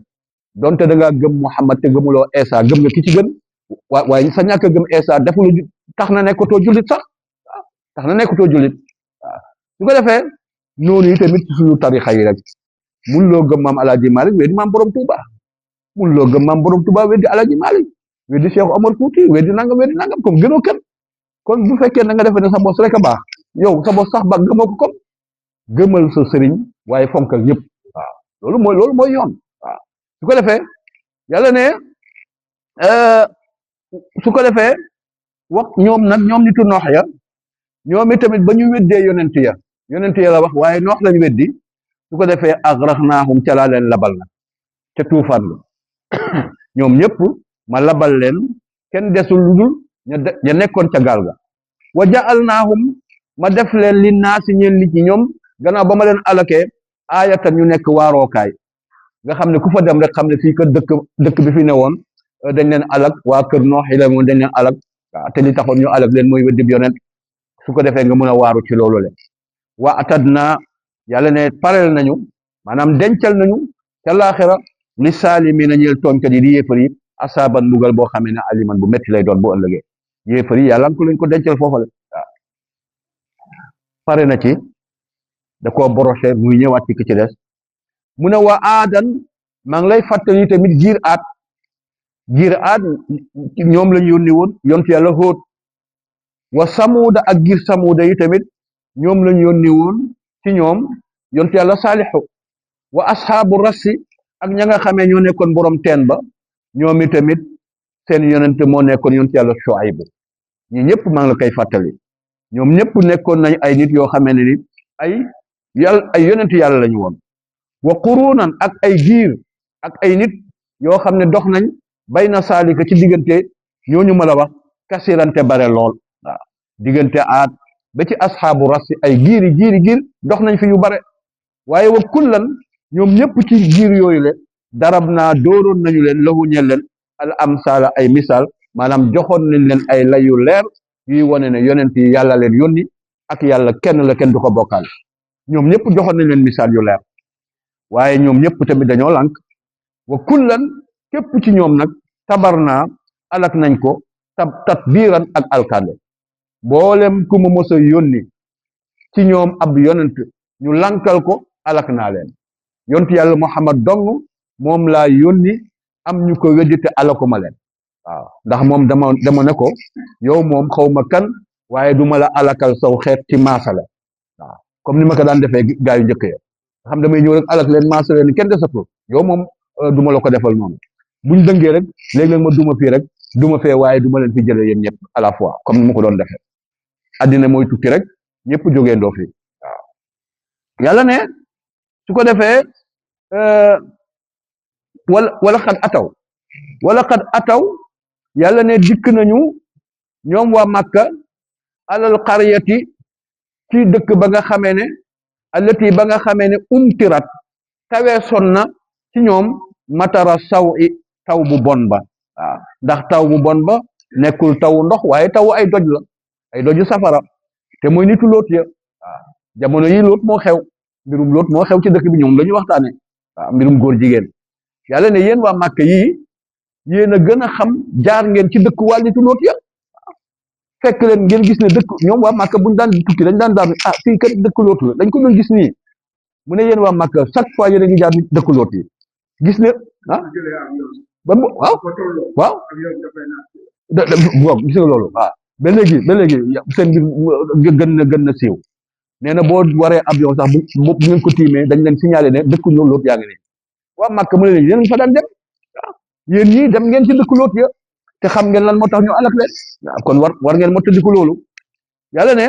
donte da ngaa gëm Muhammad te gëmuloo Isa gëm nga ki ci gën waaye sa ñàkk a gëm Isa deful tax na nekkatoo jullit sax tax na nekkatoo jullit waaw su ko defee noonu yi tamit ci suñu tarixa yi rek mun loo gëm maam Alaaji Malik weddi maam borom Touba mun loo gëm maam borom Touba weddi Alaaji Malik weddi Cheikh Omar Fouti weddi nangam comme gënoo kenn kon bu fekkee na nga defee ne sa bos rek a baax yow sa bos sax ba gëmoo ko comme gëmal sa sëriñ waaye fonkal ñëpp waaw loolu mooy yoon waaw su ko defee yàlla ne su ko defee wax ñoom nitu noox ya ñoom tamit ba ñu weddee yonent ya la wax waaye noox lañ weddi su ko defee agraqnaahum ca laa leen labal na ca tuufaan la ñoom ñëpp ma labal leen kenn desul lu dul ña nekkoon ca gaal ga wa ja'alnaahum ma def leen li naasi ñeen nit ñi ñoom gannaaw ba ma leen alakee aayatan ñu nekk waarookaay nga xam ne ku fa dem rek xam ne fii kër dëkk bi fi ne woon dañ leen alak waa kër noox yi la moom dañ leen alak waaw te li taxoon ñu alak leen mooy weddib yonent su ko defee nga mën a waaru ci loolu le wa atadna yàlla ne pareel nañu maanaam dencal nañu ca laaxira li saalimiina ñeel tooñkat yi di yéefar yi asaaban mbugal boo xamee ne aliman bu métti lay doon bu ëllëgee yéefar yi yàlla ko lañ ko dencal foofale waaw pare na ci da koo borosé muy ñëwaat ci ki ci des mu ne wa aadan maa ngi lay fàttali tamit giir aat ñoom lañu yónni woon yontu yàlla Hóot wa samuuda ak giir samuuda yi tamit ñoom lañu yónni woon ci ñoom yontu yàlla Saalixu wa ashaabu rassi ak ña nga xamee ñoo nekkoon borom teen ba ñoom i tamit seen yonent moo nekkoon yontu yàlla Shuaybu ñi ñëpp maa ngi la koy fàttali ñoom ñëpp nekkoon nañ ay nit yoo xamee ne ni ay yonent yàlla lañu woon wa qurunan ak ay giir ak ay nit yoo xam ne dox nañ bayna saalika ci diggante ñooñu ma la wax kasirante bare lool waaw diggante aat ba ci asxaabu rasi ay giir dox nañ fi yu bare waaye wa kullan ñoom ñëpp ci giir yooyu le darab naa dooroon nañu leen lahu ñel leen al amsaala ay misaal maanaam joxoon nañ leen ay layu leer yuy wane ne yonent yi yàlla leen yónni ak yàlla kenn la kenn du ko bokkaal ñoom ñëpp joxoon nañ leen misaal yu leer waaye ñoom ñëpp tamit dañoo lànk wa kullan képp ci ñoom nag tabar naa alak nañ ko tatbiiran ak alkande mboolem ku ma mos a yónni ci ñoom ab yonent ñu lankal ko alak naa leen yontu yàlla Muhammad dong moom laa yónni am ñu ko weddi te alakuma leen waaw ndax moom dama ne ko yow moom xawma kan waaye duma la alakal saw xeet ci maasala waaw comme ni ma ko daan defee gaa yu njëkk ya xam damay ñëw rek alak leen maasala leen kenn desatul yow moom duma la ko defal noonu buñ dëngee rek léeg-léeg ma duma fii rek duma fee waaye duma leen fi jëlee yéen ñëpp à la fois comme ni ma ko doon defee addina mooy tukki rek ñëpp jógee ndoo fi waaw yàlla ne su ko defee wala xad ataw yàlla ne dikk nañu ñoom waa Makka alal qaryati ci dëkk ba nga xamee ne allati ba nga xamee ne umtirat tawee son na ci ñoom matara saw i taw bu bon ba waaw ndax taw bu bon ba nekkul tawu ndox waaye taw ay doj la ay doju safara te mooy nitu Lóot ya waaw jamono yi Lóot moo xew mbirum Lóot moo xew ci dëkk bi ñoom la ñu waxtaane waaw mbirum góor jigéen yàlla ne yéen waa Màkka yii yéen a gën a xam jaar ngeen ci dëkk waa nitu Lóot ya fekk leen ngeen gis ne dëkk ñoom waa Màkka buñu daan tukki dañ daan fii kat dëkk Lóot la dañ ko doon gis nii mu ne yéen waa Màkka chaque fois yéen a ngi jaar dëkk Lóot yi gis ne waaw gis nga loolu waaw ba léegi seen mbir gën na siiw nee na boo waree avion sax bu ngeen ko tiimee dañ leen signalé ne dëkk ñoo Lóot yaa ngi nii waa Màkka mu ne leen yéen fa daan dem waaw yéen ñii dem ngeen ci dëkk Lóot ya te xam ngeen lan moo tax ñu alak leen waaw kon war ngeen mottaliku loolu yàlla ne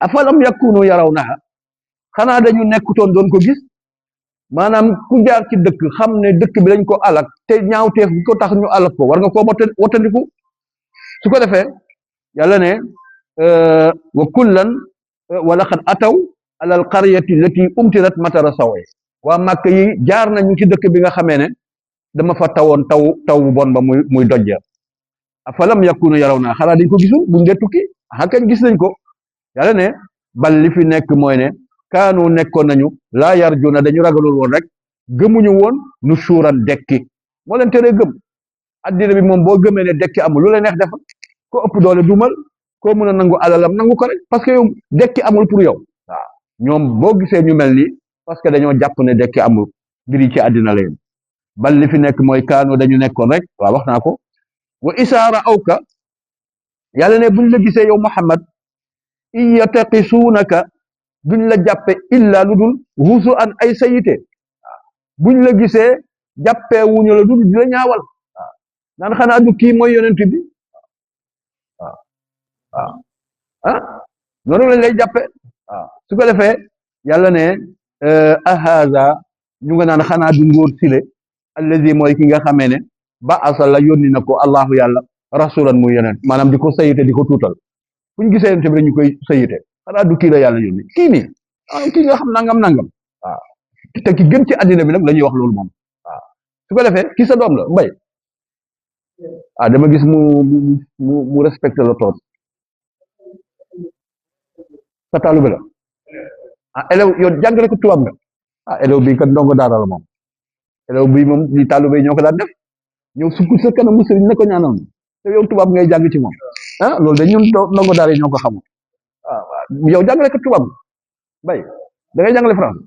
afalam yakunu yaraw naa xanaa dañu nekkutoon doon ko gis maanaam ku jaar ci dëkk xam ne dëkk bi dañ ko alak te ñaawteef bi ko tax ñu alak ko war nga koo wattandiku su ko defee yàlla ne wa kullan wa laqad ataw alal qaryati lati umtirat matara sawe waa Màkka yi jaar nañu ci dëkk bi nga xamee ne dama fa tawoon taw bu bon ba muy dojja afalam yakunu yaraw naa xanaa dañ ko gisul buñ dee tukki kañ gis nañ ko yàlla ne bal li fi nekk mooy ne kaanu nekkoon nañu laa yarjuna dañu ragalul woon rek gëmuñu woon nu suuran dekki moo leen teree gëm addina bi moom boo gëmee ne dekki amul lu la neex defal ko ëpp doole dumal koo mën a nangu alalam nangu ko rek parce que yow dekki amul pour yow waaw ñoom boo gisee ñu mel nii parce que dañoo jàpp ne dekki amul mbir yi ci àddina la yem bal li fi nekk mooy kaanu dañu nekkoon rek waaw wax naa ko wa isaara awka yàlla ne buñ la gisee yow Muhammad in yataqisuunaka duñ la jàppe illa lu dul husu an ay sayite buñ la gisee jàppee wuñu la dul di la ñaawal waaw naan xanaa du kii mooy yonent bi waaw waaw ah noonu lañ lay jàppe waaw su ko defee yàlla ne ahaza ñu nga naan xanaa du ngóor sile allazi mooy ki nga xamee ne ba asal la yónni na ko allahu yàlla rasulan muy yonent maanaam di ko sayite di ko tuutal fu ñu gisee yonent bi rek ñu koy sayite xanaa du kii la yàlla yónni kii nii kii nga xam nangam nangam waaw te ki gën ci àddina bi nag la ñuy wax loolu moom waaw su ko defee kii sa doom la mbay dama gis mu respecté la tool sa taalu bi la élève yow jàngale ko tubaab nga élève bi kat ndongo daara la moom élève bi moom li taalu bi ñoo ko daan def ñëw sukk sa kanamu sëriñ ne ko ñaanal te yow tubaab ngay jàng ci moom loolu de ñun ndongo daara yi ñoo ko xamul yow jàngale ko tubaab nga mbay da ngay jàngale France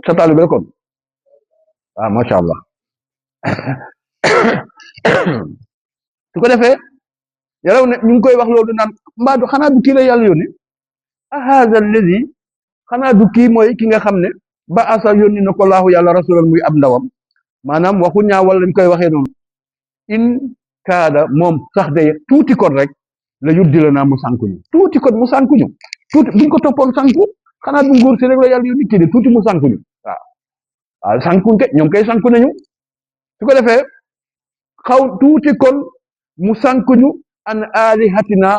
sa taalu bi la kon macha allah su ko defee yàlla ne ñu ngi koy wax loolu naan mbaa du xanaa du kii la yàlla yónni haza allazi xanaa du kii mooy ki nga xam ne ba asa yónni na ko laahu yàlla rasulan muy ab ndawam maanaam waxu ñaawal lañ koy waxee noonu in kaada moom sax day tuuti kon rek la yuddi la naa mu sànkuñu tuuti kon mu sànkuñu tuuti buñ ko toppoon sànku xanaa du nguur si rek la yàlla yónni kii de tuuti mu sànkuñu waaw sànkuñ ke ñoom kay sànku nañu su ko defee xaw tuuti kon mu sànkuñu an alihatina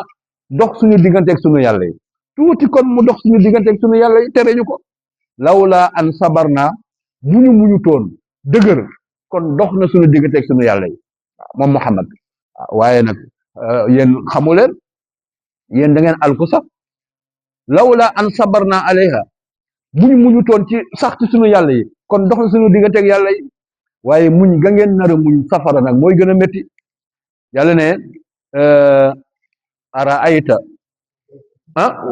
dox suñu digganteeg suñu yàlla yi tuuti kon mu dox suñu digganteeg suñu yàlla yi tere ñu ko lawla an sabarna bu ñu muñu toon dëgër kon dox na suñu digganteeg suñu yàlla yi moom Muhammad waaye nag yéen xamu leen yéen da ngeen alku sax lawla an sabarna alayha bu ñu muñu toon ci sax ci suñu yàlla yi kon dox na suñu digganteeg yàlla yi waaye muñ ga ngeen nar a muñ safara nag mooy gën a métti yàlla ne ara ayta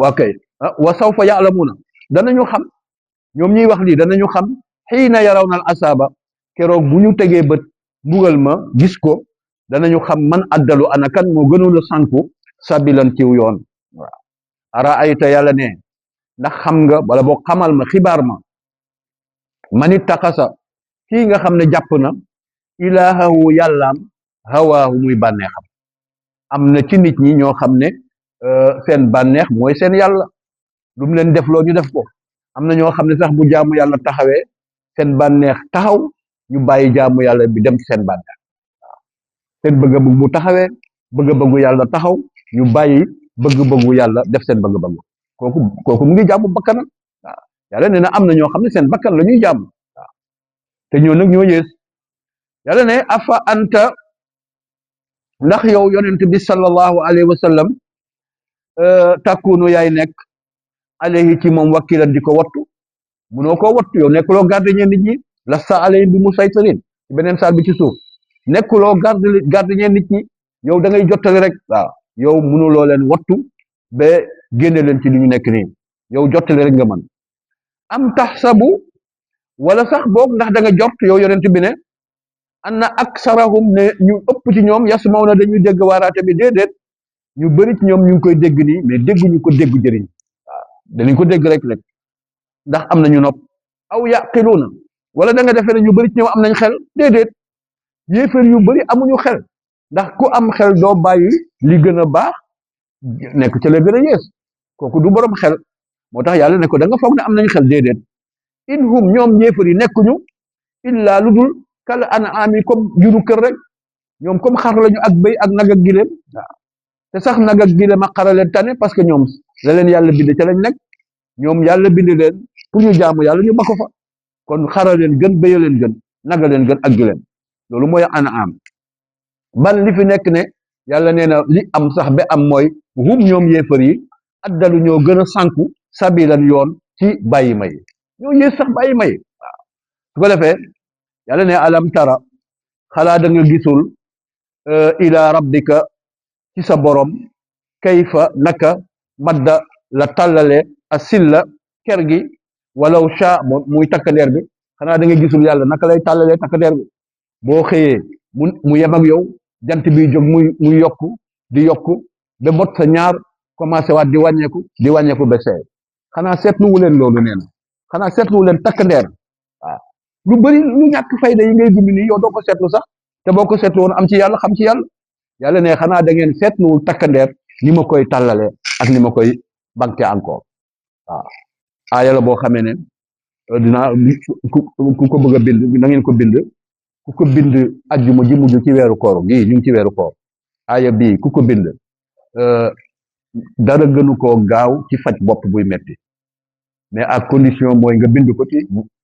waa kay wa sawfa ya'lamuna danañu xam ñoom ñuy wax lii danañu xam xiina yarawna al asaba keroog bu ñu tegee bët mbugal ma gis ko danañu xam man addalu ana kan moo gënoon a sànku sabilan ciw yoon waaw ara ayta yàlla ne ndax xam nga wala boo xamal ma xibaar ma man ittaxasa kii nga xam ne jàpp na ilaahahu yàllaam hawaahu muy bànneexam am na ci nit ñi ñoo xam ne seen bànneex mooy seen yàlla lu mu leen def loo ñu def ko am na ñoo xam ne sax bu jaamu yàlla taxawee seen bànneex taxaw ñu bàyyi jaamu yàlla bi dem ci seen bànneex waaw seen bëgg-bëgg bu taxawee bëgg-bëggu yàlla taxaw ñu bàyyi bëgg-bëggu yàlla def seen bëgg-bëgg kooku mu ngi jaamu bakkanam waaw yàlla nee na am na ñoo xam ne seen bakkan la ñuy jaamu waaw te ñoo nag ñoo yées yàlla ne afa anta ndax yow yonent bi sallallahu alayhi wa sallam takkunu yaay nekk alayhi ci moom wakkilan di ko wattu munoo koo wattu yow nekkuloo gardien nit ñi lasta alayhim bi musaytirin ci beneen saar bi ci suuf nekkuloo gardien nit ñi yow da ngay jottali rek waaw yow munuloo leen wattu ba génne leen ci li ñu nekk nii yow jottali rek nga mën am taxsabu wala sax boog ndax da nga jort yow yonent bi ne anna aksarahum ne ñu ëpp ci ñoom yasmawna dañuy dégg waaraate bi déedéet ñu bëri ci ñoom ñu ngi koy dégg nii mais dégguñu ko dégg jëriñ waaw danañ ko dégg rek ndax am nañu nopp aw yaqiluuna wala da nga defee ne ñu bëri ci ñoom am nañ xel déedéet yéefar yu bëri amuñu xel ndax ku am xel doo bàyyi li gën a baax nekk ca la gën a yées kooku du borom xel moo tax yàlla ne ko da nga foog ne am nañu xel déedéet in hum ñoom yéefar yi nekkuñu illaa lu dul kal an'aami comme juru kër rek ñoom comme xar lañu ak bëy ak nag ak gileem waaw te sax nag ak gileem ak xara leen tane parce que ñoom la leen yàlla bind ca lañ nekk ñoom yàlla bind leen pour ñu jaamu yàlla ñu ba ko fa kon xara leen gën bëya leen gën naga leen gën ak gileem loolu mooy an'aam ban li fi nekk ne yàlla nee na li am sax ba am mooy hum ñoom yéefar yi addalu ñoo gën a sànku sabilan yoon ci bàyyi may ñoo yées sax bàyyi may su ko defee yàlla ne alam tara xalaa da nga gisul ila rabbika ci sa borom kayfa naka madda la tàllale a silla ker gi walaw sha muy takkandeer bi xanaa da nga gisul yàlla naka lay tàllalee takkandeer bi boo xëyee mu yem ak yow jant bi jóg muy yokku di yokku ba mot sa ñaar commencé waat di wàññeeku ba seey xanaa seetluwu leen loolu nee na xanaa seetluwu leen takkandeer waaw lu bëri lu ñàkk fayda yi ngay dund nii yow doo ko seetlu sax te boo ko seetlu woon am ci yàlla xam ci yàlla yàlla ne xanaa da ngeen seetluwul takkandeer ni ma koy tàllalee ak ni ma koy banque encore waaw aaya la boo xamee ne dinaa ku ko bëgg a bind na ngeen ko bind ku ko bind ajjuma ji mujj ci weeru koor gii ñu ngi ci weeru koor aaya bii ku ko bind dara gënu koo gaaw ci faj bopp buy metti mais à condition mooy nga bind ko ci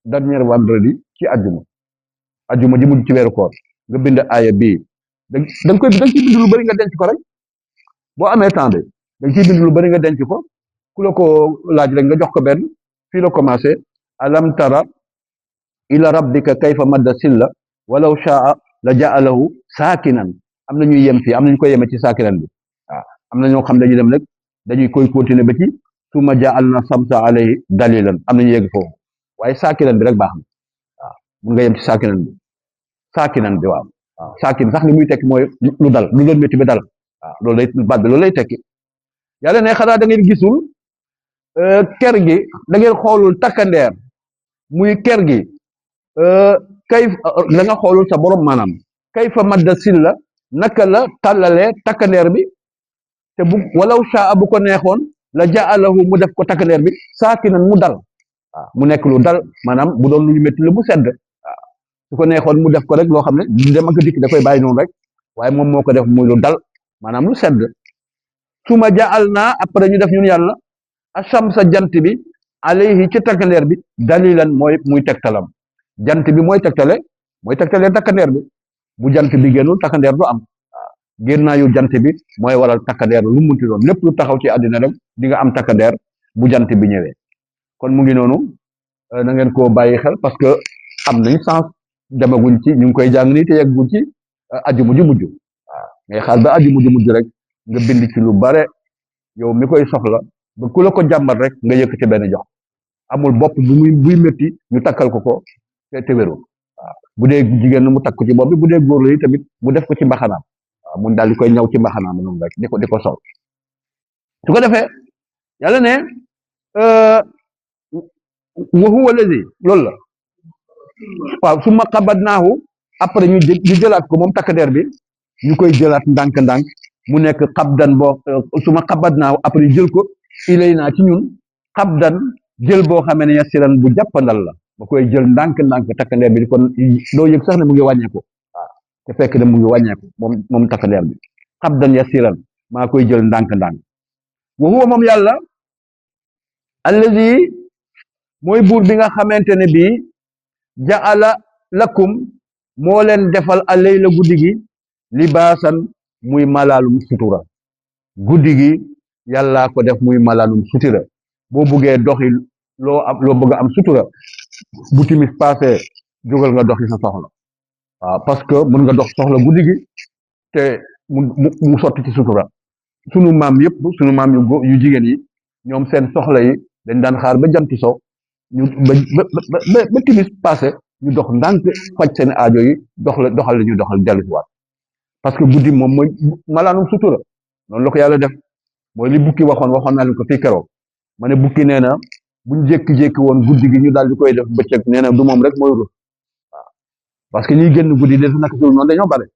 dernier vendredi ci ajjuma ji mujj ci weeru koor nga bind aaya bii da nga ciy bind lu bëri nga denc ko rek boo amee temps de da nga ciy bind lu bëri nga denc ko ku la ko laaj rek nga jox ko benn fii la commencé alam tara ila rabbika kayfa madda silla walaw shaa la jaalahu saakinan am na ñuy yem fii am na ñu koy yeme ci saakinan bi waaw am na ñoo xam dañuy dem rek dañuy koy continuer ba ci summa jaalna samsa alayhi dalilan am na ñu yegg foofu waaye saakinan bi rek baax na waaw mun nga yem ci saakinan bi waaw saakin sax li muy tekki mooy lu dal lu doon métti ba dal waaw loolu lay baat bi loolu lay tekki yàlla ne xanaa da ngeen gisul ker gi da ngeen xoolul takkandeer muy ker gi kay da nga xoolul sa borom maanaam kay fa madda silla naka la tàllalee takkandeer bi te bu walaw shaa bu ko neexoon la jaalahu mu def ko takkandeer bi saakinan mu dal waaw mu nekk lu dal maanaam bu doon lu métti la mu sedd waaw su ko neexoon mu def ko rek loo xam ne dem ak dikk da koy bàyyi noonu rek waaye moom moo ko def muy lu dal maanaam lu sedd suma jaal naa après ñu def ñun yàlla ashamsa jant bi alayhi ci takkandeer bi dalilan mooy muy tegtalam jant bi mooy tegtale takkandeer bi bu jant bi génnul takkandeer du am waaw génnaayu jant bi mooy waral takkandeer lu munti doon lépp lu taxaw ci àddina rek di nga am takkandeer bu jant bi ñëwee kon mu ngi noonu na ngeen koo bàyyi xel parce que am nañ sens demaguñ ci ñu ngi koy jàng nii te yegguñ ci ajjuma ju mujj waaw ngay xaar ba ajjuma ju mujj rek nga bind ci lu bare yow mi koy soxla ba ku la ko jàmbat rek nga yëkkati benn jox amul bopp buy métti ñu takkal ko te wéru waaw bu dee jigéen mu takk ko ci bopp bi bu dee góor la yi tamit mu def ko ci mbaxanaam waaw mun daal di koy ñaw ci mbaxanaam noonu rek di ko sol su ko defee yàlla ne wa huwa allazi loolu la waaw summa qabadnaahu après ñu jëlaat ko moom takkandeer bi ñu koy jëlaat ndànk-ndànk mu nekk xabdan boo suma qabadnaahu après jël ko ilayna ci ñun xabdan jël boo xamee ne yasiran bu jàppandal la ba koy jël ndànk-ndànk takkandeer bi kon doo yëg sax ne mu ngi wàññeeku waaw te fekk ne mu ngi wàññeeku moom takkandeer bi xabdan yasiran maa koy jël ndànk-ndànk wa huwa moom yàlla allazi mooy buur bi nga xamante ne bii jaala lakum moo leen defal alayla guddi gi libaasan muy malaalum sutura guddi gi yàllaa ko def muy malaalum sutura boo buggee doxi loo bëgg a am sutura bu timis passé jógal nga doxi sa soxla waaw parce que mën nga dox soxla guddi gi te mu sotti ci sutura sunu maam yëpp sunu maam yu jigéen yi ñoom seen soxla yi dañ daan xaar ba jant so ñu ba timis passé ñu dox ndànk faj seen aajo yi doxal la ñuy doxal dellu si waat parce que guddi moom mooy malaanum sutura noonu la ko yàlla def mooy li bukki waxoon naa leen ko fii keroog ma ne bukki nee na buñ jékki-jékki woon guddi gi ñu daal di koy def bëccëg nee na du moom rek mooy rus waaw parce que ñuy génn guddi de naka sul noonu dañoo bare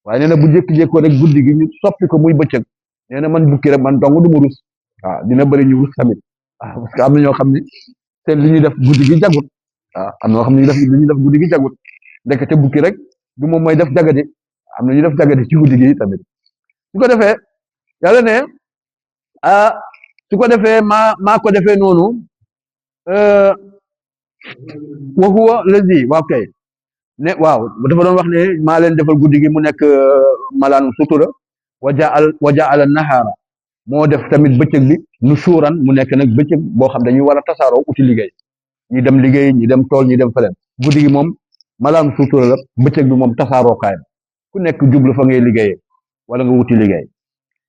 waaye nee na bu jékki-jékki woon rek guddi gi ñu soppi ko muy bëccëg nee na man bukki rek man dong du mu rus waaw dina bëri ñu rus tamit waaw parce que am na ñoo xam ne seen li ñuy def guddi gi jagut waaw am na ñoo xam ne li ñuy def guddi gi jagut ndekete bukki rek du moom mooy def jagadi am na ñu def jagadi ci guddi gi tamit su ko defee yàlla ne su ko defee maa ko defee noonu wa huwa lazi waaw kay ne waaw dafa doon wax ne maa leen defal guddi gi mu nekk malaanu sutura wa jaala nahaara moo def tamit bëccëg bi nusuuran mu nekk nag bëccëg boo xam dañuy war a tasaaroo uti liggéey ñi dem liggéey ñi dem tool ñi dem feneen guddi gi moom malaan suutura la bëccëg bi moom tasaaroo kaay la ku nekk jublu fa ngay liggéeyee wala nga wuti liggéey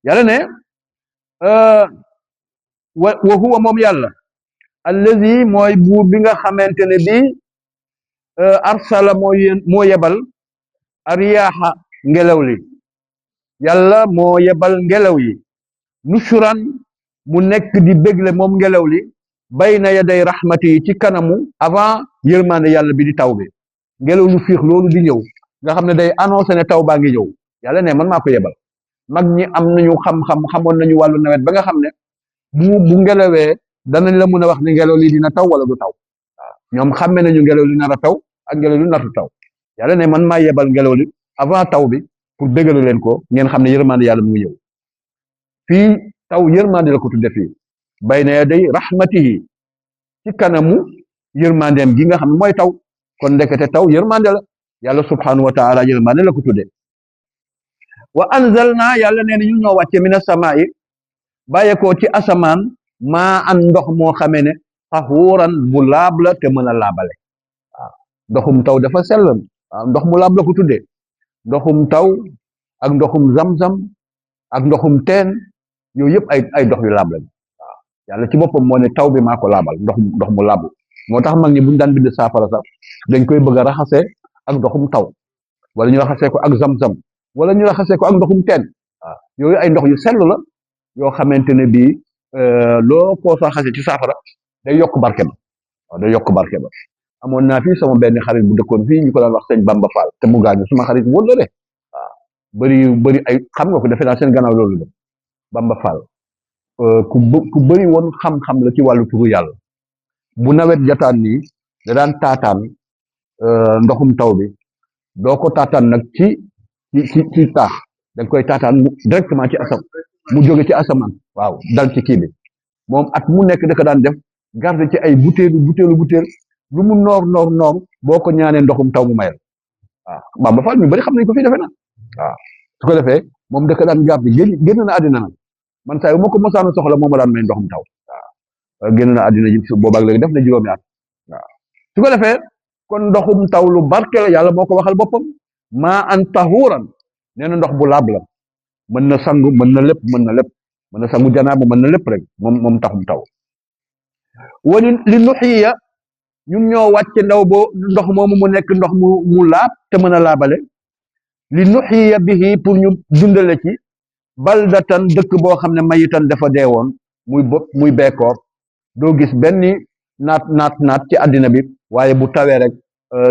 yàlla ne wa huwa moom yàlla allazi mooy buur bi nga xamante ne bii arsala moo yebal ariyaaxa ngelaw li yàlla moo yebal ngelaw yi nusuran mu nekk di bégle moom ngelaw li bayna yaday rahmati yi ci kanamu avant yërmande yàlla bi di taw bi ngelaw lu fiix loolu di ñëw nga xam ne day annoncé ne taw baa ngi ñëw yàlla ne man maa ko yebal mag ñi am nañu xamoon nañu wàllu nawet ba nga xam ne bu ngelawee danañ la mën a wax ne ngelaw li dina taw wala du taw waaw ñoom xamme nañu ngelaw li nar a taw ak ngelaw li natu taw yàlla ne man maa yebal ngelaw li avant taw bi pour bégalu leen ko ngeen xam ne yërmande yàlla mu ngi ñëw fii taw yërmande la ko tudde fii bayna yaday rahmatihi ci kanamu yërmandeem gi nga xam ne mooy taw kon ndekete taw yërmande la yàlla subhanahu wa taala yërmande la ko tudde wa anzalna yàlla nee na ñu ñoo wàcce mina samaa'i bàyyeekoo ci asamaan maa an ndox moo xamee ne tahuuran bu laab la te mën a laabale waaw ndoxum taw dafa sell waaw ndox mu laab la ko tuddee ndoxum taw ak ndoxum zam-zam ak ndoxum teen yooyu yëpp ay ndox yu laab lañ waaw yàlla ci boppam moo ne taw bi maa ko laabal ndox mu laab moo tax mag ñi buñu daan bind saafara sax dañ koy bëgg a raxasee ak ndoxum taw wala ñu raxasee ko ak zam-zam wala ñu raxasee ko ak ndoxum teen waaw yooyu ay ndox yu sell la yoo xamante ne bii loo ko raxasee ci saafara day yokk barke ba waaw day yokk barke ba amoon naa fii sama benn xarit bu dëkkoon fii ñu ko daan wax sëñ Bamba Fall te mu gaañu suma xarit wóor la de waaw bëri ay xam nga ko defe naa seen gannaaw loolu la Bamba Fall ku bëri woon xam-xam la ci wàllu turu yàlla bu nawet jataan nii da daan taataan ndoxum taw bi doo ko taataan nag ci taax da nga koy taataan directement ci mu jóge ci asamaan waaw dal ci kii bi moom at mu nekk da ko daan def garde ci ay butéelu lu mu noor boo ko ñaanee ndoxum taw mu mayal waaw Bamba Fall ñu bëri xam nañ ko fii defe na waaw su ko defee moom da ko daan garde génn na àddina nag man saa yu ma ko mosaana soxla moom ma daan may ndoxum taw waaw génn na àddina ji boobaag léegi def na juróomi at waaw su ko defee kon ndoxum taw lu barke la yàlla moo ko waxal boppam maa an tahuuran nee na ndox bu laab la mën na sangu mën na lépp mën na sangu janaaba mën na lépp rek moom taxum taw wali li nuxiya ñun ñoo wàcce ndox moomu mu nekk ndox mu laab te mën a laabale li nuxiya bihi pour ñu dundale ci baldatan dëkk boo xam ne mayitan dafa deewoon muy beekoor doo gis benn naat ci àddina bi waaye bu tawee rek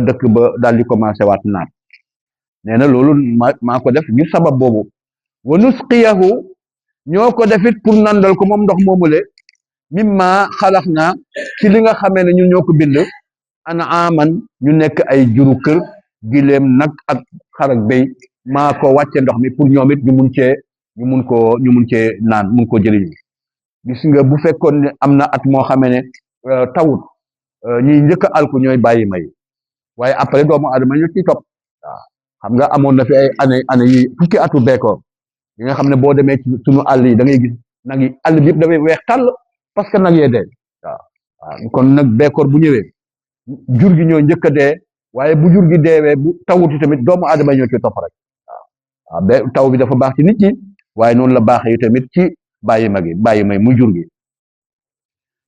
dëkk ba daal di commencé waat naat nee na loolu maa ko def ngir sabab boobu wa nusqiyahu ñoo ko defit pour nandal ko moom ndox moomule mimma xalax naa ci li nga xamee ne ñun ñoo ko bind ana aman ñu nekk ay juru kër gileem nag ak xar ak béy maa ko wàcce ndox mi pour ñoom it ñu mun cee naan mun ko jëriñu gis nga bu fekkoon ne am na at moo xamee ne tawut ñiy njëkk a alku ñooy bàyyi may waaye après doomu adama ñu ci topp waaw xam nga amoon na fi ay année yi fukki atu beekoor yi nga xam ne boo demee ci suñu àll yi da ngay gis nag yi àll bi yëpp dafay weex tàll parce que nag yee dee waaw kon nag beekoor bu ñëwee jur gi ñoo njëkk a dee waaye bu jur gi deewee bu tawuti tamit doomu aadama ñoo ci topp rek waaw taw bi dafa baax ci nit ñi waaye noonu la baaxee tamit ci bàyyi may muy jur gi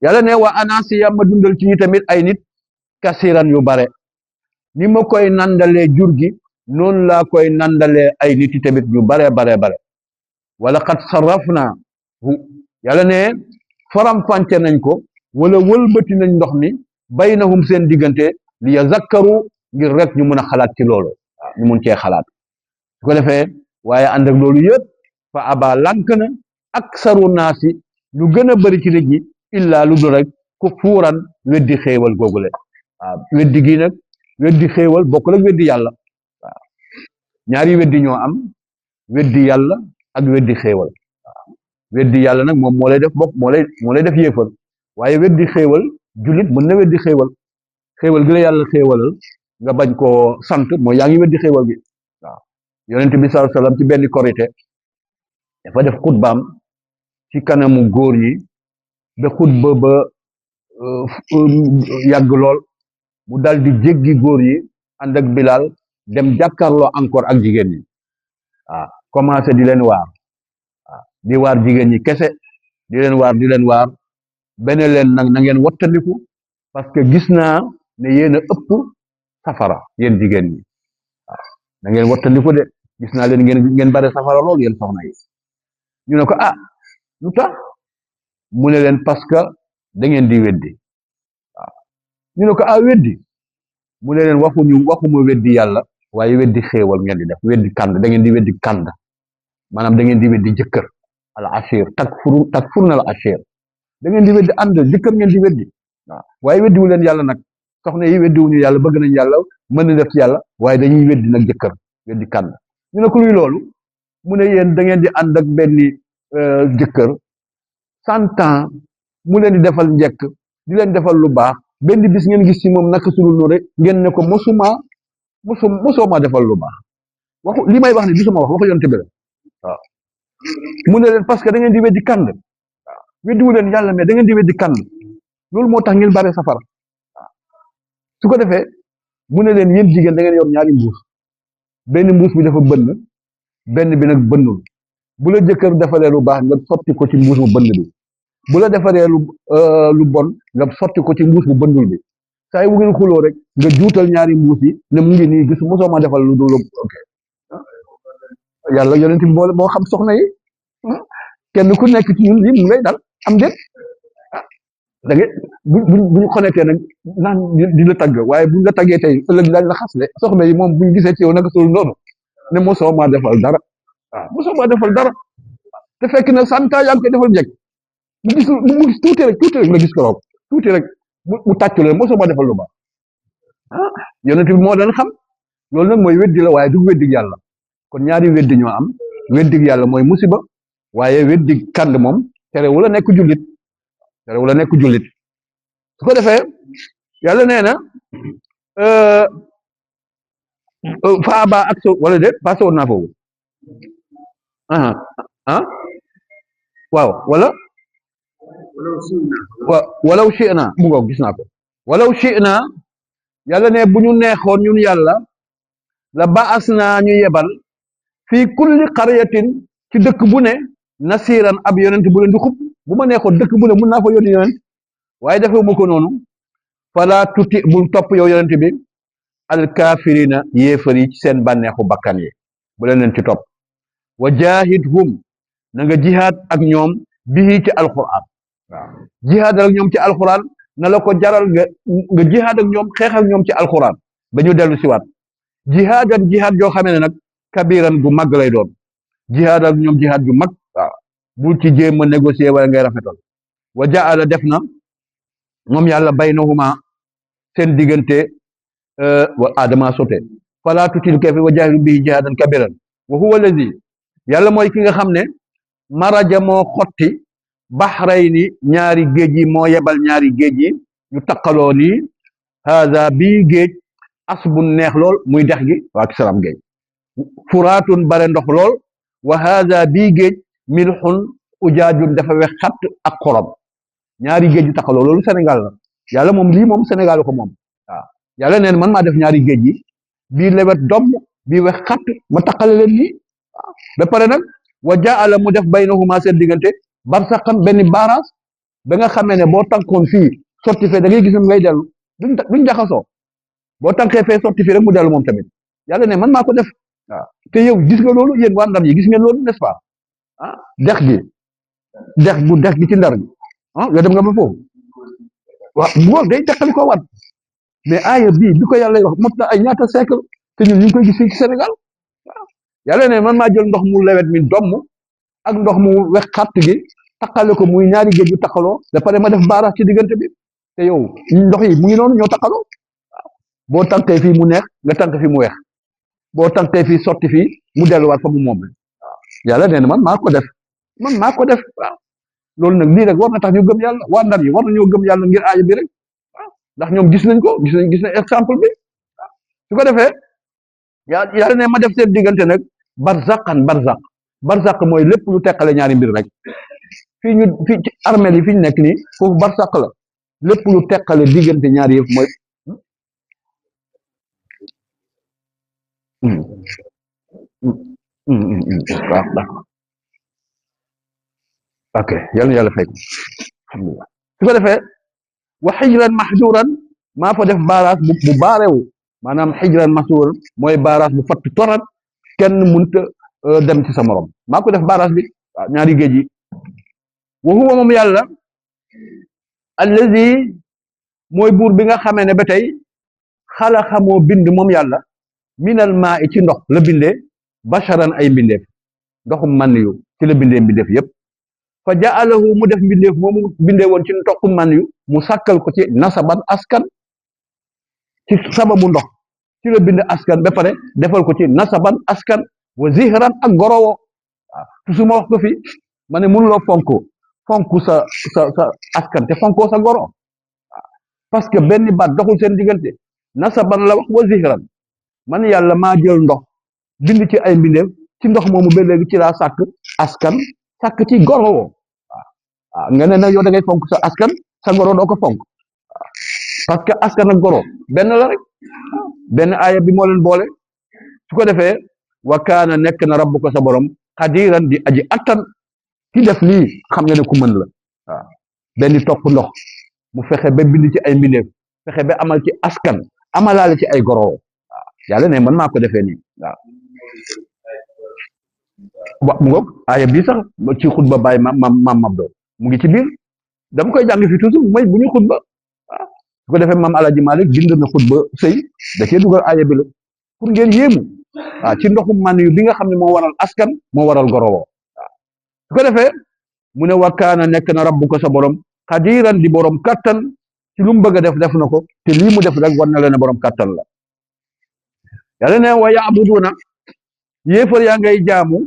yàlla ne wa anasiya ma dundal ci ñi tamit ay nit kasiran yu bare ni ma koy nandalee jur gi noonu laa koy nandalee ay nit yi tamit ñu bare wala qad sarrafna yàlla ne faram-fànce nañ ko wala wëlbati nañ ndox mi baynahum seen diggante li yazakkaru ngir rek ñu mën a xalaat ci loolu waaw ñu mun cee xalaat su ko defee waaye ànd ak loolu yëpp fa aba lànk na aksaru naasi lu gën a bëri ci nit ñi illaa lu dul rek ku fuuran weddi xéewal googule waaw weddi gi nag weddi xéewal bokk la weddi yàlla waaw ñaari weddi ñoo am weddi yàlla ak weddi xéewal waaw weddi yàlla nag moom moo lay def bokk moo lay def yéefal waaye weddi xéewal jullit mën na weddi xéewal gi la yàlla xéewalal nga bañ koo sant mooy yaa ngi weddi xéewal gi waaw yonent bi sallallahu alayhi wasallam ci benn korite dafa def xutbaam ci kanamu góor ñi ba xutba ba yàgg lool mu dal di jéggi góor ñi ànd ak Bilal dem jàkkaarloo encore ak jigéen ñi waaw commencé di leen waar di waar jigéen ñi kese di leen waar benn leen nag na ngeen wattandiku parce que gis naa ne yéen a ëpp safara yéen jigéen ñi waaw na ngeen wattandiku de gis naa leen ngeen bare safara lool yéen soxna yi ñu ne ko ah lu tax mu ne leen parce que da ngeen di weddi waaw ñu ne ko ah weddi mu ne leen waxuma weddi yàlla waaye weddi xéewal ngeen di def weddi kànd da ngeen di weddi kànd maanaam da ngeen di weddi jëkkër al ashir takfurna al ashir da ngeen di weddi ànd jëkkër ngeen di weddi waaw waaye weddiwu leen yàlla nag soxna yi weddiwuñu yàlla bëgg nañ yàlla mën na def ci yàlla waaye dañuy weddi nag jëkkër weddi kànd ñu ne ko luy loolu mu ne yéen da ngeen di ànd ak benn jëkkër 100 ans mu leen di defal njëkk di leen defal lu baax benn bis ngeen gis ci moom naka sulul noonu rek ngeen ne ko mosoo ma defal lu baax waxu li may wax ni gisuma waxu yonte bi la waaw mu ne leen parce que da ngeen di weddi kànd waaw weddiwu leen yàlla mais da ngeen di weddi kànd loolu moo tax ngeen bare safara waaw su ko defee mu ne leen yéen jigéen da ngeen yor ñaari mbuus benn mbuus bi dafa bënn benn bi nag bënnul bu la jëkkër defalee lu baax nga sotti ko ci mbuus mu bënn bi bu la defaree lu bon nga sotti ko ci mbuus mu bënnul bi saa yi bu ngeen xuloo rek nga juutal ñaari mbuus yi ne mu ngi nii gis mosoo ma defal lu dul ok yàlla yonent bi moo xam soxna yi kenn ku nekk ci ñun lii mu lay dal am déet da nga buñ xonetee nag naan di la tagg waaye buñ la taggee tey ëllëg dañ la xas de soxna yi moom buñ gisee ci yow naka sul noonu ne mosoo maa defal dara waaw mosoo maa defal dara te fekk na santa yaa ngi koy defal njëkk mu gis tuuti rek la gis ko roog tuuti rek mu tàccu leen mosoo maa defal lu baax yonent bi moo daan xam loolu nag mooy weddi la waaye du weddi yàlla kon ñaari weddi ñoo am weddi yàlla mooy musiba waaye weddi kànd moom terewul a nekk jullit su ko defee yàlla nee na faaba ak so wala de passé woon naa foofu waaw walaw shi'na mu ngoog gis naa ko walaw shi'na yàlla ne bu ñu neexoon ñun yàlla la baas naa ñu yebal fii kulli qaryatin ci dëkk bu ne nasiran ab yonent bu leen di xub bu ma neexoon dëkk bu ne mun naa fa yónni yonent waaye defewuma ko noonu fala tuti bul topp yow yonent bi alkaafirina yéefar yi ci seen bànneexu bakkan yi bu leen ci topp wa jahidhum na nga jihaad ak ñoom bii ci alquran waaw jihaad ak ñoom ci alquran na la ko jaral nga jihaad ak ñoom xeex ak ñoom ci alquran ba ñu dellu siwaat jihaad joo xamee ne nag kabiran gu mag lay doon jihaad ak ñoom jihaad gu mag waaw bul ci jéem a négocier wala ngay rafetal wa jaala def na moom yàlla baynahuma seen diggante wa adama sote fala tutil kafi wa jahidum bihi jihadan kabiran wa huwa allazi yàlla mooy ki nga xam ne maraja moo xotti bahrayni ñaari géej yi moo yebal ñaari géej yi ñu taqaloo nii haza bii géej asbun neex lool muy dex gi waa salaam géej furaatun bare ndox lool wa haza bii géej milxun ujaajun dafa wex xatt ak xorom ñaari géej yu taqaloo loolu Sénégal la yàlla moom lii moom Sénégal ko moom waaw yàlla neen man maa def ñaari géej yi bii lewet domm bii wex xatt ma taqale leen nii waaw ba pare nag wa jaala mu def baynahuma seen diggante barsaqan benn baaraas ba nga xamee ne boo tànkoon fii sotti fee da ngay gis ne ngay dellu duñ jaxasoo boo tànkee fee sotti fii rek mu dellu moom tamit yàlla ne man maa ko def waaw te yow gis nga loolu yéen waa Ndar yi gis ngeen loolu n'est-ce pas dex gi ci Ndar gi yow dem nga ba foofu waaw bu day teqali ko waat mais aaya bii bi ko yàlla wax mot na ay ñaata siècle te ñun ñu ngi koy gis fii ci Sénégal waaw yàlla ne man maa jël ndox mu lewet mi domm ak ndox mu wex xàtt gi taqale ko muy ñaari géej yu taqaloo da pare ma def baaraas ci diggante bi te yow ndox yi mu ngi noonu ñoo taqaloo waaw boo tànkee fii mu neex nga tànk fii mu weex boo tànkee fii sotti fii mu delluwaat fa mu moom waaw yàlla nee na man maa ko def waaw loolu nag lii rek war na tax ñu gëm yàlla waa Ndar yi war nañoo gëm yàlla ngir aaya bi rek waaw ndax ñoom gis nañ ko gis nañ exemple bi waaw su ko defee yàlla ne ma def seen diggante nag barzaqan barzaq barsaq mooy lépp lu teqale ñaari mbir rek fii ci armeel yi fi ñu nekk nii foofu barsaq la lépp lu teqale diggante ñaari yëf mooy waaw d'accord ok yal na yàlla fay ko alhamdulilah su ko defee wa xijran mahjuran maa fa def baaraas bu baarewu maanaam xijran mahjuran mooy baaraas bu fatt torat kenn mënta dem ci sa morom maa ko def baaraas bi waaw ñaari géej yi wa huwa moom yàlla allazi mooy buur bi nga xamee ne ba tey xalaqa moo bind moom yàlla minal maa i ci ndox la bindee basharan ay mbindeef ndoxum man yu ci la bindee mbindeef yépp fa jaalahu mu def mbindeef moomu bindee woon ci ndoxum man yu mu sàkkal ko ci nasaban askan ci sababu ndox ci la bind askan ba pare defal ko ci nasaban askan wa zihran ak gorowo waaw toujours ma wax ko fi ma ne mënuloo fonk sa askan te fonkoo sa goro parce que benn baat doxul seen diggante nasaban la wax wa zihran man yàlla maa jël ndox bind ci ay mbindeef ci ndox moomu ba léegi ci laa sàkk askan sàkk ci goro woo waaw nga ne nag yow da ngay fonk sa askan sa goro doo ko fonk parce que askan ak goro benn la rek benn aaya bi moo leen boole su ko defee wa kaana nekk na rabbuka sa borom xadiran di aji attan ki def lii xam nga ne ku mën la waaw benn toq ndox mu fexe ba bind ci ay mbindeef fexe ba amal ci askan amalaale ci ay goro woo yàlla ne man maa ko defee nii waaw wa mu ngoog aaya bii sax ci xutba bàyyi maam Mabdo mu ngi ci biir dama koy jàng fi toujours mooy bu ñuy xutba waaw su ko defee maam Alaaji Malik bind na xutba sëy da cee dugal aaya bi la pour ngeen yéemu waaw ci ndoxum man yu bi nga xam ne moo waral askan moo waral gorowoo waaw su ko defee mu ne wa kaana nekk na rabbuka sa borom xadiran di borom kattan ci lu mu bëgg a def na ko te lii mu def rek war na leen borom kattan la yàlla ne wa yaabuduuna yéefar yaa ngay jaamu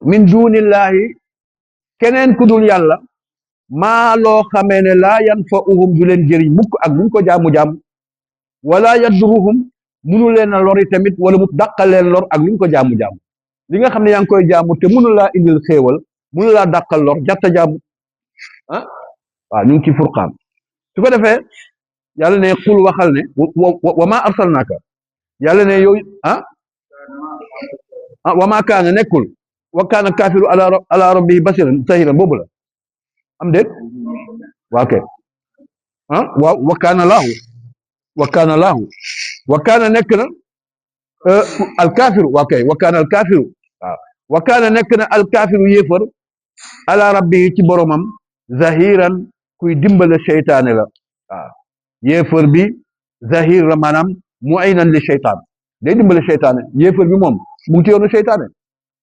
min dunillahi keneen ku dul yàlla maa loo xamee ne laa yanfa'uhum du leen jëriñ mukk ak luñ ko jaamu-jaam wala yadduruhum munu leen a lori tamit wala mu dàqal leen lor ak luñ ko jaamu-jaam li nga xam ne yaa ngi koy jaamu te munu laa indil xéewal munu laa dàqal lor jarta jaamu ah waaw ñu ngi ci furqaan su ko defee yàlla ne xul waxal ne wa maa arsalnaaka yàlla ne yow wa maa kaana nekkul wa kaana kaafiru ala rabbihi basiran sahiran boobu la am déet waa kay waaw wa kaana laahu wa kaana nekk na alkaafiru waa kay wa kaana alkaafiru waaw wa kaana nekk na alkaafiru yéefar ala rabbihi ci boromam zahiran kuy dimbale seytaane la waaw yéefar bi zahir la maanaam mu'inan li seytaan day dimbale seytaane yéefar bi moom mu ngi ci yoonu seytaane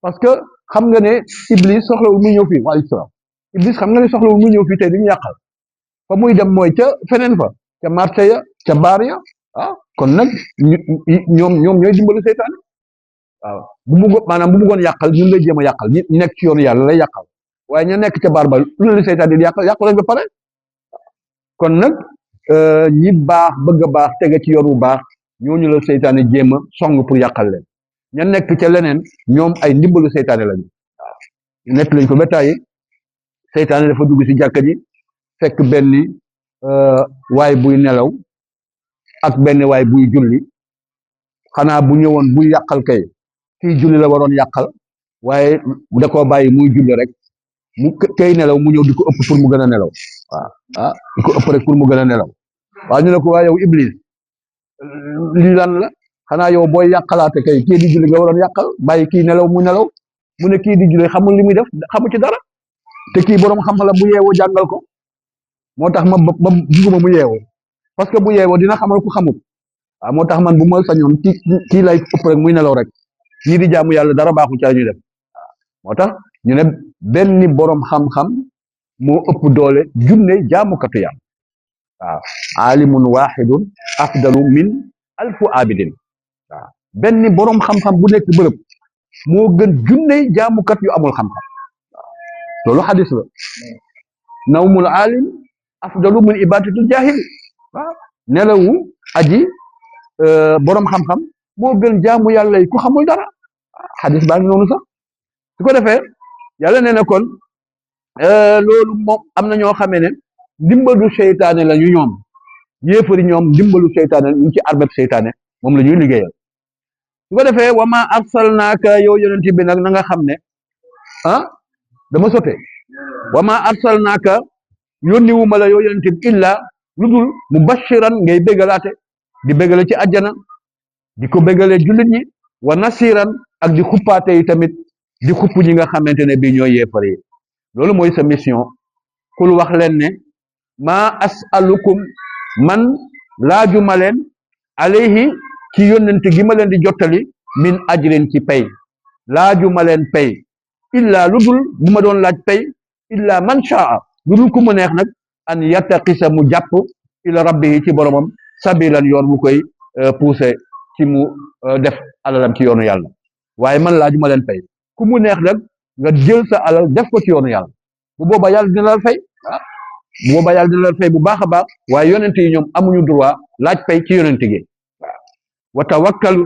parce que xam nga ne Iblis soxlawul muy ñëw fii waaleykum salaam Iblis xam nga ne soxlawul muy ñëw fii tey di ñu yàqal fa muy dem mooy ca feneen fa ca marché ya ca baar ya kon nag ñoom ñooy dimbale seytaane waaw maanaam bu bëggoon yàqal ñun lay jéem a yàqal ñi nekk ci yoonu yàlla lay yàqal waaye ña nekk ca baar ba lu la seytaane di yàqal lañ ba pare kon nag ñi baax bëgg a baax tege ci yoon wu baax ñooñu la seytaane jéem a song pour yàqal leen ña nekk ca leneen ñoom ay ndimbalu seytaane lañu waaw nekk lañ ko ba tàyyi seytaane dafa dugg ci jàkka ji fekk benn waay buy nelaw ak benn waay buy julli xanaa bu ñëwoon buy yàqal kay kii julli la waroon yàqal waaye da koo bàyyi muy julli rek mu kay nelaw mu ñëw di ko ëpp pour mu gën a nelaw waaw di ko ëpp rek pour mu gën a nelaw waaw ñu ne ko waa yow Iblis lii lan la xanaa yow booy yàqalaate kay kii di julli nga waroon yàqal bàyyi kii nelaw mu nelaw mu ne kii di julli xamul li muy def xamu ci dara te kii boroom xam-xam la bu yeewoo jàngal ko moo tax ma bugguma mu yeewoo parce que bu yeewoo dina xamal ku xamul waaw moo tax man bu ma sañoon kii lay ëpp rek muy nelaw rek ñii di jaamu yàlla dara baaxul ca ñu def moo tax ñu ne benn boroom xam-xam moo ëpp doole junne jaamukatu yàlla waaw alimun wahidun afdalu min alfu abidin waaw benn boroom xam-xam bu nekk bërëb moo gën junne jaamukat yu amul xam-xam waaw loolu xadis la nawmul alim afdalu min ibadatul jahil waaw nelawu aji boroom xam-xam moo gën jaamu yàlla yi ku xamul dara xadis baa ngi noonu sax su ko defee yàlla nee na kon loolu moom am na ñoo xamee ne ndimbalu seytaane la ñu ñoom yéefari ñoom ndimbalu seytaane ñu ci arbeb seytaane moom la ñuy liggéeyal su ko defee wa ma arsalnaaka yow yonent bi nag na nga xam ne ah dama sote wa ma arsalnaaka yónni wu ma la yow yonent bi illa lu dul mubashiran ngay bégalaate di bégale ci àjjana di ko bégale jullit ñi wa nasiran ak di xuppaate yi tamit di xupp ñi nga xamante ne bii ñooy yéefar yi loolu mooy sa mission kul wax leen ne maa asalukum man laajuma leen alayhi ci yónnent gi ma leen di jottali min ajrin ci pay laajuma leen pay illa lu dul bu ma doon laaj pay illa man shaa lu dul ku mu neex nag an yattaqisa mu jàpp ila rabbihi ci boromam sabilan yoon mu koy poussé ci mu def alalam ci yoonu yàlla waaye man laajuma leen pay ku mu neex nag nga jël sa alal def ko ci yoonu yàlla bu boobaa yàlla dina la fay bu boobaa yàlla dina la fay bu baax a baax waaye yonent yi ñoom amuñu droit laaj pay ci yonent gi waaw wa tawakkal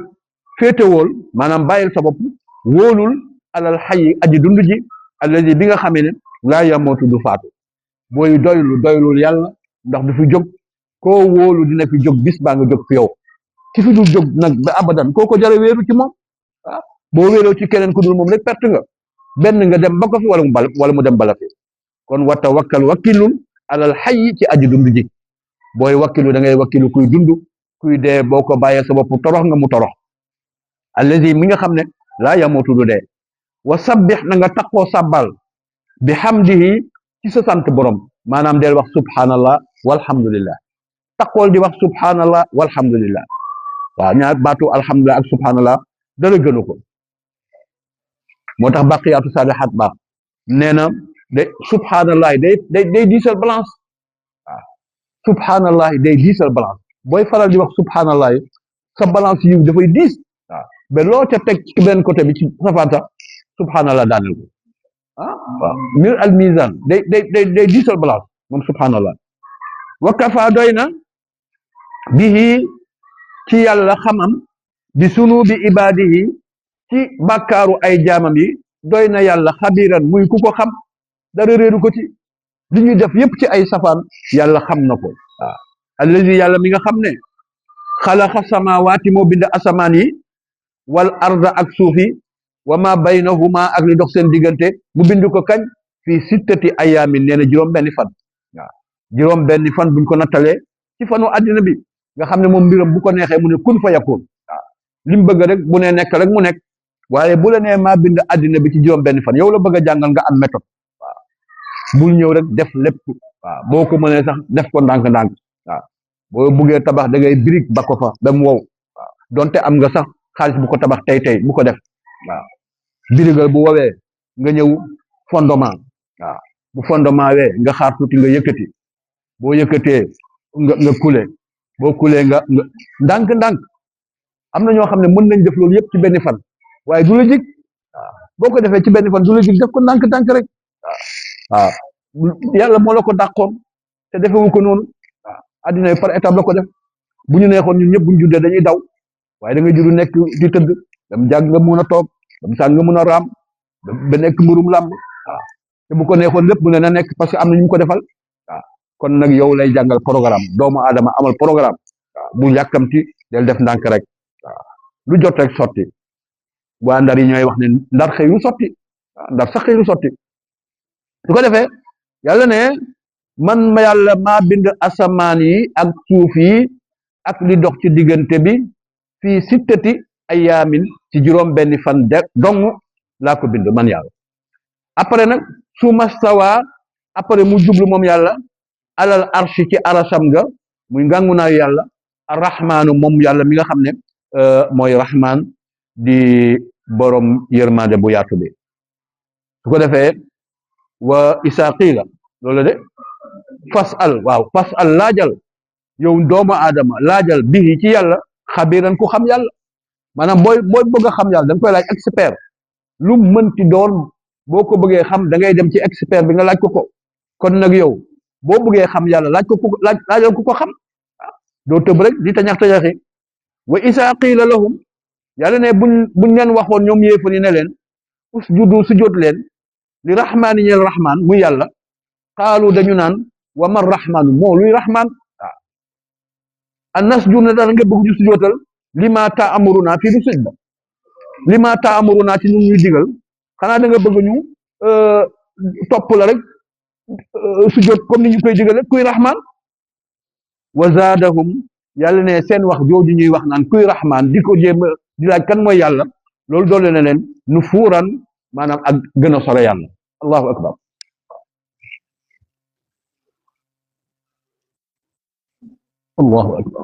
féetewool maanaam bàyyil sa bopp wóolul alal xayi aji dund ji allazi bi nga xamee ne laa yamootu du faatu booy doylul yàlla ndax du fi jóg koo wóolu dina fi jóg bis baa nga jóg fi yow ki fi dul jóg nag ba abadan koo ko jare wéeru ci moom ah boo wéeroo ci keneen ku dul moom rek perte nga benn nga dem ba ko fi wala mu dem bala fi kon wa tawakkal wakkilul alal xayi ci aji dund ji booy wakkilu da ngay wakkilu kuy dund kuy dee boo ko bàyyee sa bopp torox nga mu torox allazi mi nga xam ne laa yamootu du dee wa sabbix na nga taqoo sàbbal bi hamdihi ci sa sant borom maanaam del wax subhanallah walhamdulillah taqool di wax subhanallah walhamdulillah waaw ñaar baatu alhamdulillah ak subhanallah dara gënu ko moo tax baqiyaatu saalihaat baax nee na de subhanallah day diisal balance waaw subhanallah day diisal balance booy faral di wax subhanallah sa balance yi dafay diis waaw ba loo ca teg ci benn côté bi ci safaan sax subhanallah daaneel ko ah waaw mir al mizan day diisal balance moom subhanallah wa kafa doy na bihi ci yàlla xamam bi sunu bi ibadihi ci bàkkaaru ay jaamam yi doy na yàlla xabiran muy ku ko xam dara réeru ko ci li ñuy def yépp ci ay safaan yàlla xam na ko waaw allazi yàlla mi nga xam ne xalaqa samawaati moo bind asamaan yi wal arda ak suuf yi wa ma baynahuma ak li dox seen diggante mu bind ko kañ fii sittati ayaamin nee na juróom benni fan waaw juróom benni fan buñ ko nattalee ci fanu àddina bi nga xam ne moom mbiram bu ko neexee mu ne kun fa yakun waaw li mu bëgg rek bu ne nekk rek mu nekk waaye bu la nee maa bind àddina bi ci juróom benni fan yow la bëgg a jàngal nga am méthode waaw bul ñëw rek def lépp waaw boo ko mënee sax def ko ndànk-ndànk waaw boo buggee tabax da ngay birig ba ko fa ba mu wow waaw donte am nga sax xaalis bu ko tabax tey bu ko def waaw birigal bu wowee nga ñëw fondement waaw bu fondement wee nga xaar tuuti nga yëkkati boo yëkkatee nga kule boo kulee nga ndànk-ndànk am na ñoo xam ne mën nañ def loolu yëpp ci benn fan waaye du la jig waaw boo ko defee ci benn fan du la jig def ko ndànk-ndànk rek waaw yàlla moo la ko dàqoon te defewu ko noonu waaw addina yi par étape la ko def bu ñu neexoon ñun ñëpp bu ñu juddee dañuy daw waaye da ngay juddu nekk di tëdd dem jàng nga mun a toog dem sàng nga mun a raam ba nekk mburum làmb waaw te bu ko neexoon lépp bu ne na nekk parce que am na ñu ko defal waaw kon nag yow lay jàngal programme doomu aadama amal programme waaw bu yàkkamti del def ndànk rek waaw lu jot rek sotti waa ndar yi ñooy wax ne ndar xëy lu sotti waaw ndar sax xëy lu sotti su ko defee yàlla ne man ma yàlla maa bind asamaan yi ak suuf yi ak li dox ci diggante bi fii sittati ayaamin ci juróom benni fan de dong laa ko bind man yàlla après nag su mastawa après mu jublu moom yàlla alal arshi ci arasam nga muy ngàngunaayu yàlla arrahmaanu moom yàlla mi nga xam ne mooy rahmaan di borom yërmande bu yaatu bi su ko defee wa isaa qiila loolu de fas al laajal yow doomu aadama laajal bihi ci yàlla xabiran ku xam yàlla maanaam booy bëgg a xam yàlla da nga koy laaj expert lu mënti doon boo ko bëggee xam da ngay dem ci expert bi nga laaj ko kon nag yow boo bëggee xam yàlla laajal ku ko xam doo tëb rek di tañaxi wa isaa qiila lahum yàlla ne buñ leen waxoon ñoom yéefar yi ne leen usjudu sujjóot leen li rahmaani ñeel rahmaan muy yàlla xaalu dañu naan wa man rahmaanu moo luy rahmaan waaw an nasjud na dara nga bëgg ñu sujjóotal lima ta'muruna fii du sujda lima ta'muruna ci ñu ñuy digal xanaa da nga bëgg ñu topp la rek sujjóot comme ni ñu koy digale kuy rahmaan wa zaadahum yàlla ne seen wax jooju ñuy wax naan kuy rahmaan di ko jéem di laaj kan mooy yàlla loolu doole na leen nu fuuran maanaam ak gën a sore yàlla allahu akbar allahu akbar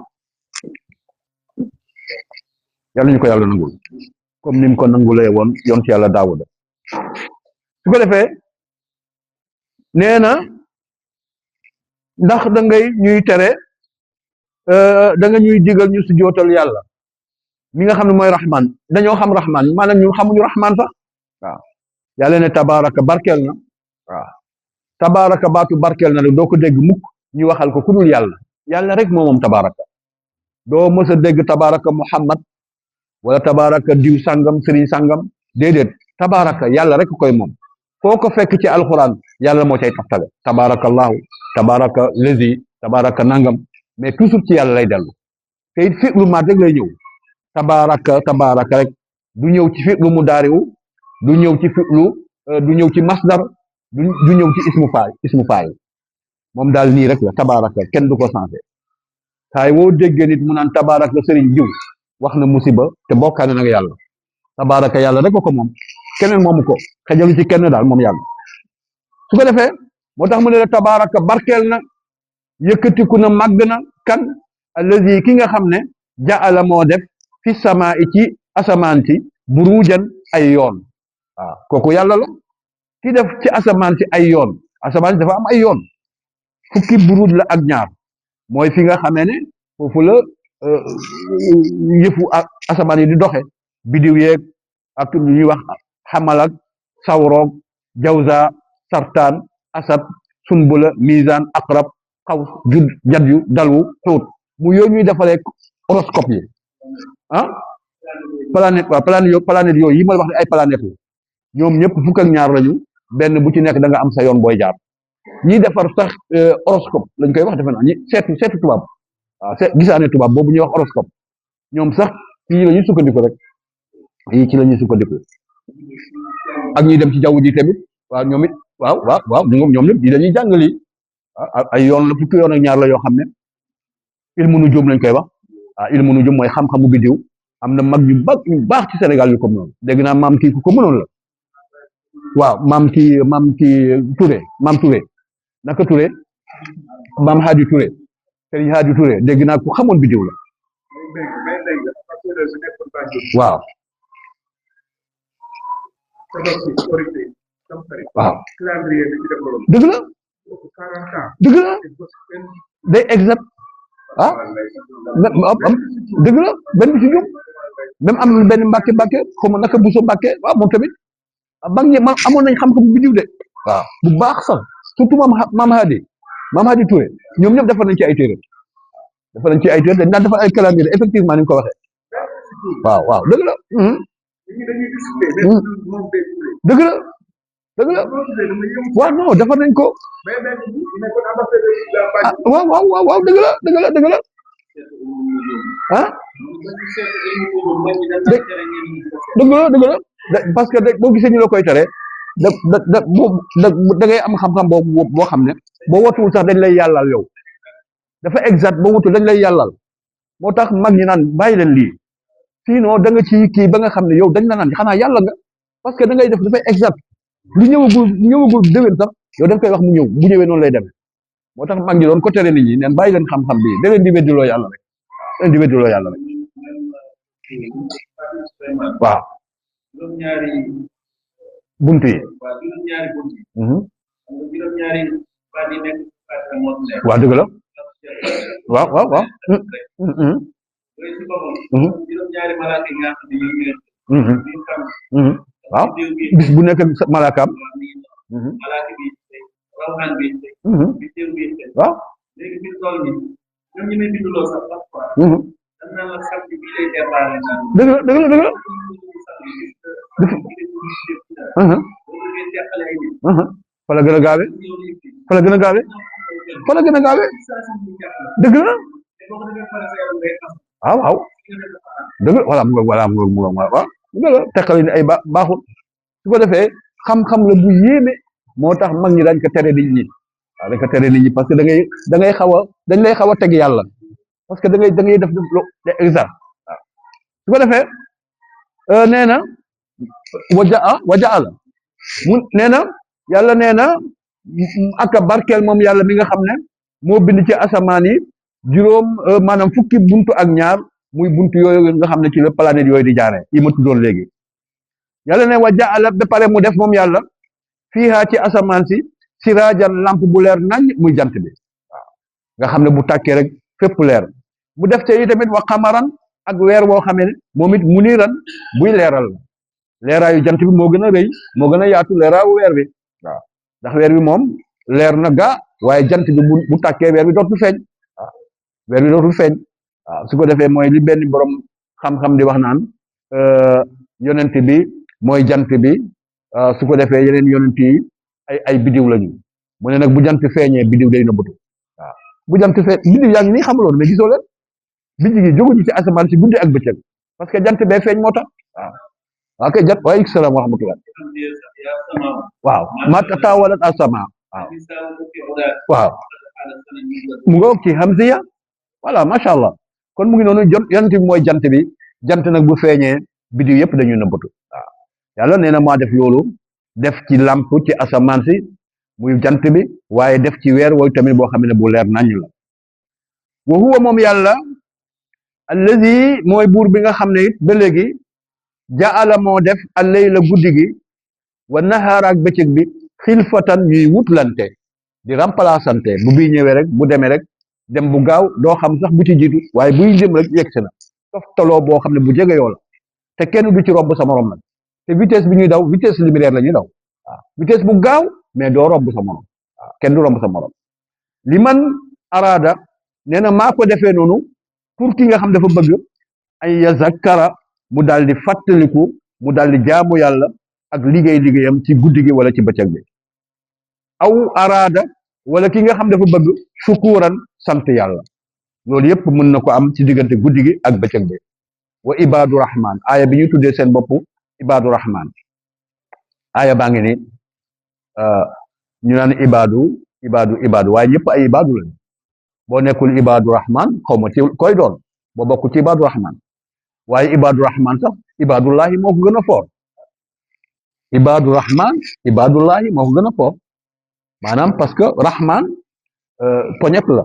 yàlla ñu ko yàlla nangul comme ni mu ko nangulee woon yonent yàlla daawuda su ko defee nee na ndax da ngay ñuy tere da nga ñuy digal ñu sujjootal yàlla mi nga xam ne mooy rahman dañoo xam rahman maanaam ñu xamuñu rahman sax waaw yàlla ne tabaraka barkeel na waaw tabaraka baatu barkeel na doo ko dégg mukk ñu waxal ko ku dul yàlla yàlla rek moo moom tabaraka doo mës a dégg tabaraka muhammad wala tabaraka diw sàngam sëriñ sàngam déedéet tabaraka yàlla rek koy moom foo ko fekk ci alquran yàlla moo cay taftale tabarakallahu tabaraka lazi tabaraka nangam mais toujours ci yàlla lay dellu te it fi'lu maat rek lay ñëw tabaraka rek du ñëw ci fi'lu mudaari'u du ñëw ci fi'lu du ñëw ci masdar du ñëw ci ismu faa'il moom daal nii rek la tabaraka kenn du ko sensé saay woo déggee nit mu naan tabaraka sëriñ diw wax na musiba te bokkaane nag yàlla tabaraka yàlla rek ko moom keneen moomu ko xejalu ci kenn daal moom yàlla su ko defee moo tax mu ne la tabaraka barkeel na yëkkatiku na màgg na kan allazi ki nga xam ne jaala moo def fi samaa i ci asamaan si burujan ay yoon waaw kooku yàlla la ki def ci asamaan si ay yoon asamaan si dafa am ay yoon fukki buruj la ak ñaar mooy fi nga xamee ne foofu la yëfu asamaan yi di doxe bidiw yeeg ak lu ñuy wax xamal ak sawroog jawza sartaan asad sunbula misaan aqrab xaw jud jadyu dalwu xuut mu yooyu ñuy defalee horoscope yi ah planète waaw planète yooyu yi ma wax ne ay planète la ñoom ñëpp fukk ak ñaar lañu benn bu ci nekk da nga am sa yoon booy jaar ñiy defar sax horoscope lañ koy wax defe naa ñi seetu tubaab waaw gisaane tubaab boobu ñuy wax horoscope ñoom sax ci la ñuy sukkandiku rek yi ci la ñuy sukkandiku ak ñuy dem ci jaww ji tamit waaw ñoom it waaw ñoom ñëpp yi dañuy jàng lii ay yoon la fukki yoon ak ñaar la yoo xam ne ilmu nujum lañ koy wax ilmu nujum mooy xam-xamu biddiw am na mag ñu baax ci Sénégal yu comme noonu dégg naa maam kii ku ko mënoon la waaw maam Touré naka Touré maam Hadi Touré Serigne Hadi Touré dégg naa ku xamoon biddiw la waaw dëgg la day exact dëgg la benn bi ci jum même am na benn mbàkke xaw ma naka buso mbàkke waaw moom tamit mag ñi amoon nañ xam-xam bu biddiw de waaw bu baax sax surtout maam Hadi Touré ñoom ñëpp defar nañ ci ay téere dañ daan defar ay calendrier effectivement ni nga ko waxee waaw dëgg la dëgg la waaw non defar nañ ko waaw dëgg la ah dëgg la parce que boo gisee ñu la koy tere da ngay am xam-xam boo xam ne boo watuwul sax dañ lay yàllal yow dafa exact boo wutul dañ lay yàllal moo tax mag ñi naan bàyyi leen lii sinon da nga ci kii ba nga xam ne yow dañ la naan xanaa yàlla nga parce que da ngay def dafay exact lu ñëwagul déwén sax yow da nga koy wax mu ñëw bu ñëwee noonu lay demee moo tax mag ñi doon ko tere nit ñi neen bàyyi leen xam-xam bi da leen di weddiloo yàlla rek waaw bunt yi waaw dëgg la waaw waaw bis bu nekk malaakaam waaw dëgg la aha aha fa la gën a gaawe fa la gën a gaawe fa la gën a gaawe dëgg la waaw waaw dëgg la voilà mu waaw dëgg la teqale ni ay baaxul su ko defee xam-xam la bu yéeme moo tax mag ñi dañ ko tere nit ñi waaw dañ ko tere nit ñi parce que da ngay xaw a dañ lay xaw a teg yàlla parce que da ngay def lo exact waaw su ko defee nee na wajaala mu nee na yàlla nee na aka barkeel moom yàlla mi nga xam ne moo bind ci asamaan yi juróom maanaam fukki buntu ak ñaar muy buntu yooyu nga xam ne ci la planète yooyu di jaaree yi ma tuddoon léegi yàlla ne wajaala ba pare mu def moom yàlla fiihaa ci asamaan si siraajan lamp bu leer nañ muy jant bi waaw nga xam ne bu tàkkee rek fépp leer mu def te yi tamit wa xamaran ak weer woo xamee ne moom it muniran buy leeral la leeraayu jant bi moo gën a rëy moo gën a yaatu leeraayu weer bi waaw ndax weer bi moom leer na gaa waaye jant bi bu tàkkee weer bi dootul feeñ waaw weer bi dootul feeñ waaw su ko defee mooy li benn borom xam-xam di wax naan yonent bi mooy jant bi su ko defee yeneen yonent yi ay bidiw lañu mu ne nag bu jant feeñee bidiw day nëbbatu waaw bu jant feeñ bidiw yaa ngi nii xamaloon mais gisoo leen bidiw yi jóguñu ci asamaan si guddi ak bëccëg parce que jant bee feeñ moo tax waaw waaw kay jant waaleykum salaam wa rahmatullah waaw ma tataawalat asama waaw mu nga ci hamziya voilà macha allah kon mu ngi noonu yonent bi mooy jant bi jant nag bu feeñee bidiw yëpp dañuy nëbbatu waaw yàlla nee na maa def loolu def ci lamp ci asamaan si muy jant bi waaye def ci weer wooyu tamit boo xam ne bu leer nañ la wa huwa moom yàlla allazi mooy buur bi nga xam ne it ba léegi jaala moo def al-layla guddi gi wa nahaara ak bëccëg bi xilfatan ñuy wutlante di remplaçante bu bii ñëwee rek bu demee rek dem bu gaaw doo xam sax bu ci jiitu waaye buy jëm rek yegg si na toftaloo boo xam ne bu jege yoo la te kenn du ci romb sa morom nag te vitesse bi ñuy daw vitesse lumière la ñuy daw waaw vitesse bu gaaw mais doo romb sa morom waaw kenn du romb sa morom li man araada nee na maa ko defee noonu pour ki nga xam dafa bëgg ay yazakkara mu daal di fàttaliku mu daal di jaamu yàlla ak liggéeyam ci guddi gi wala ci bëccëg bi aw araada wala ki nga xam dafa bëgg shukuran sant yàlla loolu yëpp mën na ko am ci diggante guddi gi ak bëccëg bi wa ibadu rahman aaya bi ñu tuddee seen bopp ibadu rahman aaya baa ngi ni ñu naan ibadu waaye ñëpp ay ibadu lañu boo nekkul ibadu rahman xaw ma ci koy doon boo bokk ci ibadu rahman waaye ibadu rahman sax ibadullahi moo ko gën a foor ibadu rahman ibadullahi moo ko gën a foor maanaam parce que rahman poñet la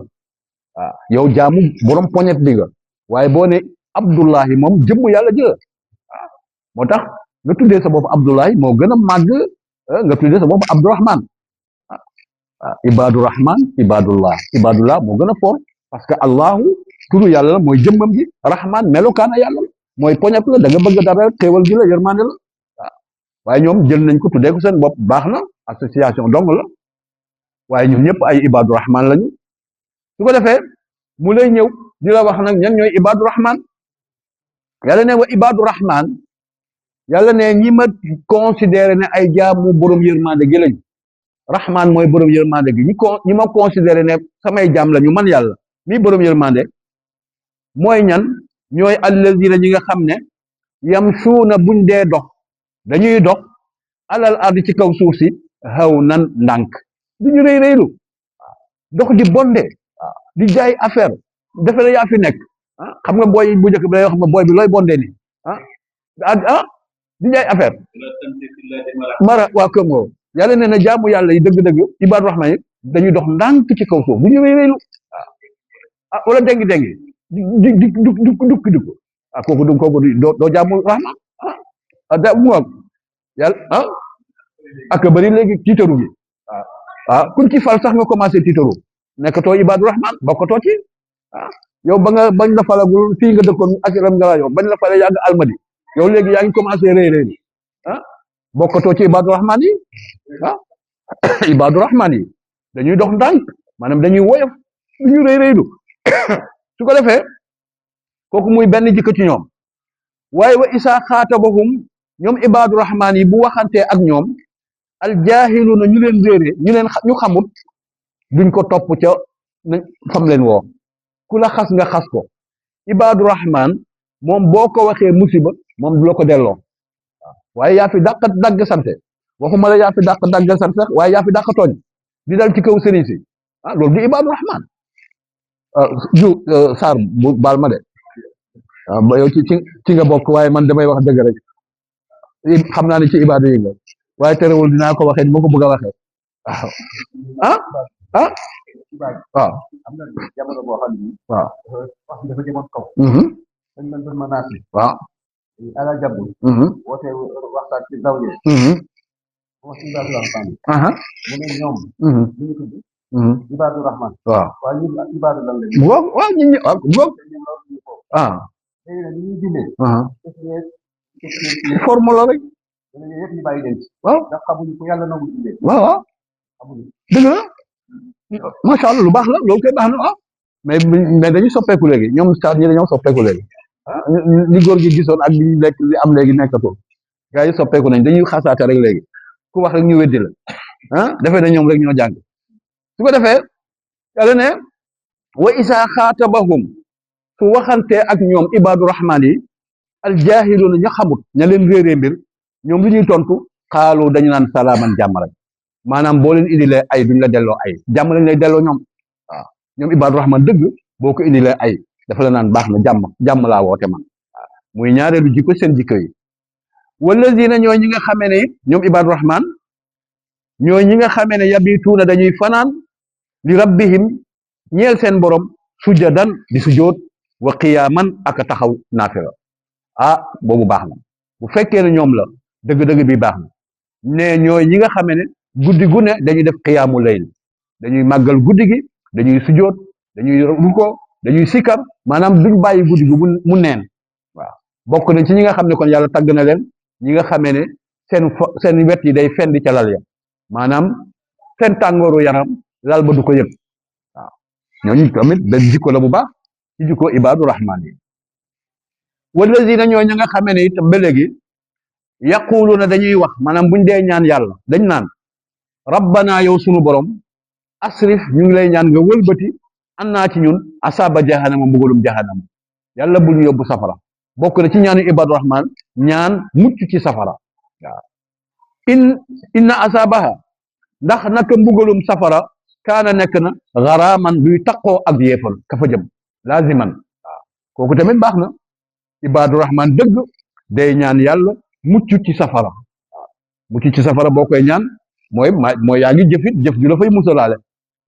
waaw yow jaamu borom poñet bi nga waaye boo ne abdullahi moom jëmm yàlla jëla waaw moo tax nga tuddee sa bopp abdullahi moo gën a màgg nga tuddee sa bopp abdurahman waaw ibadu rahman ibadullah moo gën a foor parce que allahu turu yàlla la mooy jëmmam ji rahman melokaana yàlla la mooy poñet la da nga bëgg dara xéewal gi la yërmande la waaw waaye ñoom jël nañ ko tuddee ko seen bopp baax na association dong la waaye ñun ñëpp ay ibadu rahman lañu su ko defee mu lay ñëw di la wax nag ñan ñooy ibadu rahman yàlla ne wa ibadu rahman yàlla ne ñi ma considéré ne ay jaamu borom yërmande gi lañu rahman mooy borom yërmande gi ñi ma considéré ne samay jaam lañu man yàlla mii borom yërmande mooy ñan ñooy allazina ñi nga xam ne yamsuuna buñ dee dox dañuy dox alal ardi ci kaw suuf si xaw nan ndànk duñu rëy rëylu dox di bonde di jaay affaire defe na yaa fi nekk xam nga booy bu njëkk bi lay wax ma booy bi looy bonde ni di jaay affaire mara waa kër ngoo yàlla nee na jaamu yàlla yi dëgg-dëgg ibaadu rahmaan yi dañuy dox ndànk ci kaw suuf duñu rëy rëylu wala dengi dengi di dukki kooku doo jaamu rahmaan da mu ngoog yàlla ak bëri léegi tiitaru gi kuñ ci fal sax nga commencé tiitaru nekkatoo ibaadu rahman bokkatoo ci yow bañ la falagul fii nga dëkkoon ak ram nga yow bañ la fale yaa nga almadi yow léegi yaa ngi commencé rëy rëy bokkatoo ci ibaadu rahman yi ibaadu rahman yi dañuy dox ndànk maanaam dañuy woyof duñu rëy rëylu su ko defee kooku muy benn jikko ci ñoom waaye wa isaa xaatabahum ñoom ibaadu rahmaan yi bu waxantee ak ñoom aljaahiluuna ñu leen réere ñu xamut duñ ko topp ca fam leen woo ku la xas nga xas ko ibaadu rahmaan moom boo ko waxee musiba moom du la ko delloo waaye yaa fi dàq dagg sante waxuma la yaa fi dàq dagg sant sax waaye yaa fi dàq tooñ di dal ci kaw sëriñ si loolu du ibaadu rahmaan Sarr bu baal ma de ba yow ci nga bokk waaye man damay wax dëgg rek xam naa ne ci ibaadu yi nga waaye terewul dinaa ko waxee ni ma ko bëgg a waxee waaw ah ah waaw am na jamono boo xam ne waaw wax bi dafa jëmoon kaw dañ mën doon menacé waaw ala jabbu woote waxtaan ci ndaw ñi mo ci ibaadu rahman mu ne ñoom li ñu tudd ibaadu rahman waaw waaye ñun ak ibaadu lan la waaw ñu léegi nag ñu bindee forme la rek dañu yëpp ñu bàyyi leen ci waaw ndax xamuñu ko yàlla nangu bindee waaw xamuñu dëgg la macha allah lu baax la loolu koy baax na mais dañuy soppeeku léegi ñoom Sarr ñi dañoo soppeeku léegi li góor gi gisoon ak li lekk li am léegi nekkatul gars yi soppeeku nañ dañuy xasaate rek léegi ku wax rek ñu weddi la defee na ñoom rek ñoo jàng su ko defee yàlla ne wa isaa xaatabahum su waxantee ak ñoom ibaadu rahmaan yi aljaahiluuna ña xamut ña leen réeree mbir ñoom lu ñuy tontu xaalu dañu naan salaaman jàmm rek maanaam boo leen indilee ay duñ la delloo ay jàmm lañ lay delloo ñoom waaw ñoom ibaadu rahmaan dëgg boo ko indilee ay dafa la naan baax na jàmm laa woote man waaw muy ñaareelu jikko seen jikko yi wallazina ñooy ñi nga xamee ne ñoom ibaadu rahmaan ñooy ñi nga xamee ne yabituuna dañuy fanaan li rabbihim ñeel seen borom sujadan di sujoot wa qiyaaman ak a taxaw naafila boobu baax na bu fekkee ne ñoom la dëgg-dëgg bi baax na ne ñooy ñi nga xamee ne guddi gu ne dañuy def qiyaamu layl dañuy màggal guddi gi dañuy sujoot dañuy ruko dañuy sikkar maanaam duñ bàyyi guddi gi mu neen waaw bokk nañ ci ñi nga xam ne kon yàlla tàgg na leen ñi nga xamee ne seen wet yi day fendi ca lal ya maanaam seen tàngooru yaram lal ba du ko yëg waaw ñooñu tamit benn jikko la bu baax ci jikko ibaadu rahmaan yi wallazina ñooy ña nga xamee ne itam ba léegi yaquluuna dañuy wax maanaam buñ dee ñaan yàlla dañ naan rabbana yow sunu borom asrif ñu ngi lay ñaan nga wëlbati an naa ci ñun asaba jahannama mbugalum jahannama yàlla bu ñu yóbbu safara bokk na ci ñaanu ibaadu rahmaan ñaan mucc ci safara waaw inna asabaha ndax naka mbugalum safara kaana nekk na garaaman luy taqoo ak yéefal ka fa jëm laaziman waaw kooku tamit baax na ibaadu rahmaan dëgg day ñaan yàlla mucc ci safara waaw mucc ci safara boo koy ñaan mooy yaa ngi jëfit jëf ju la fay musalaale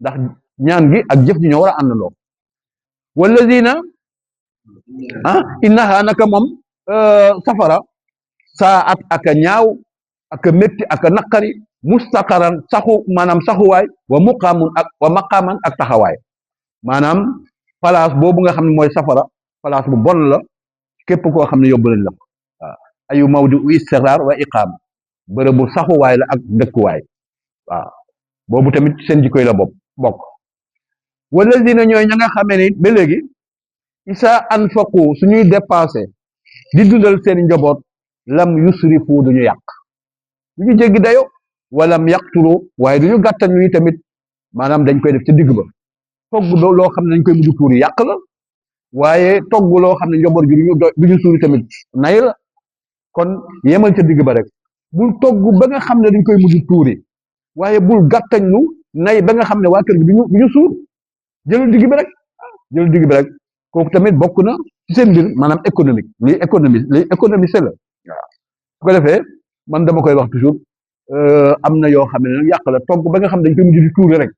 ndax ñaan gi ak jëf ji ñoo war a àndandoo wallazina innaha naka moom safara saa at aka ñaaw aka métti aka naqari mustaqaran saxu maanaam saxuwaay wa maqaaman ak taxawaay maanaam place boobu nga xam ne mooy safara place bu bon la képp koo xam ne yóbbu lañ la ko waaw ayu mawdi u istiqraar wa iqaam bërëb bu saxuwaay la ak dëkkuwaay waaw boobu tamit seen jikkoy la bokk wallazina ñooy ña nga xamee ni ba léegi isa anfaqu suñuy dépensé di dundal seen njaboot lam yusrifu duñu yàq duñu jéggi dayo walam yaqtulu waaye duñu gàttal ñu tamit maanaam dañ koy def ca digg ba togg loo xam ne dañ koy mujj tuuri yàq la waaye togg loo xam ne njaboot gi duñu suuri tamit nay la kon yemal ca digg ba rek bul togg ba nga xam ne dañ koy mujj tuuri waaye bul gàttañ lu nay ba nga xam ne waa kër gi duñu suur jëlal digg bi rek kooku tamit bokk na ci seen mbir maanaam économique lii économie c'est la waaw su ko defee man dama koy wax toujours am na yoo xam ne nag yàq la togg ba nga xam ne dañ koy mujj di tuuri rek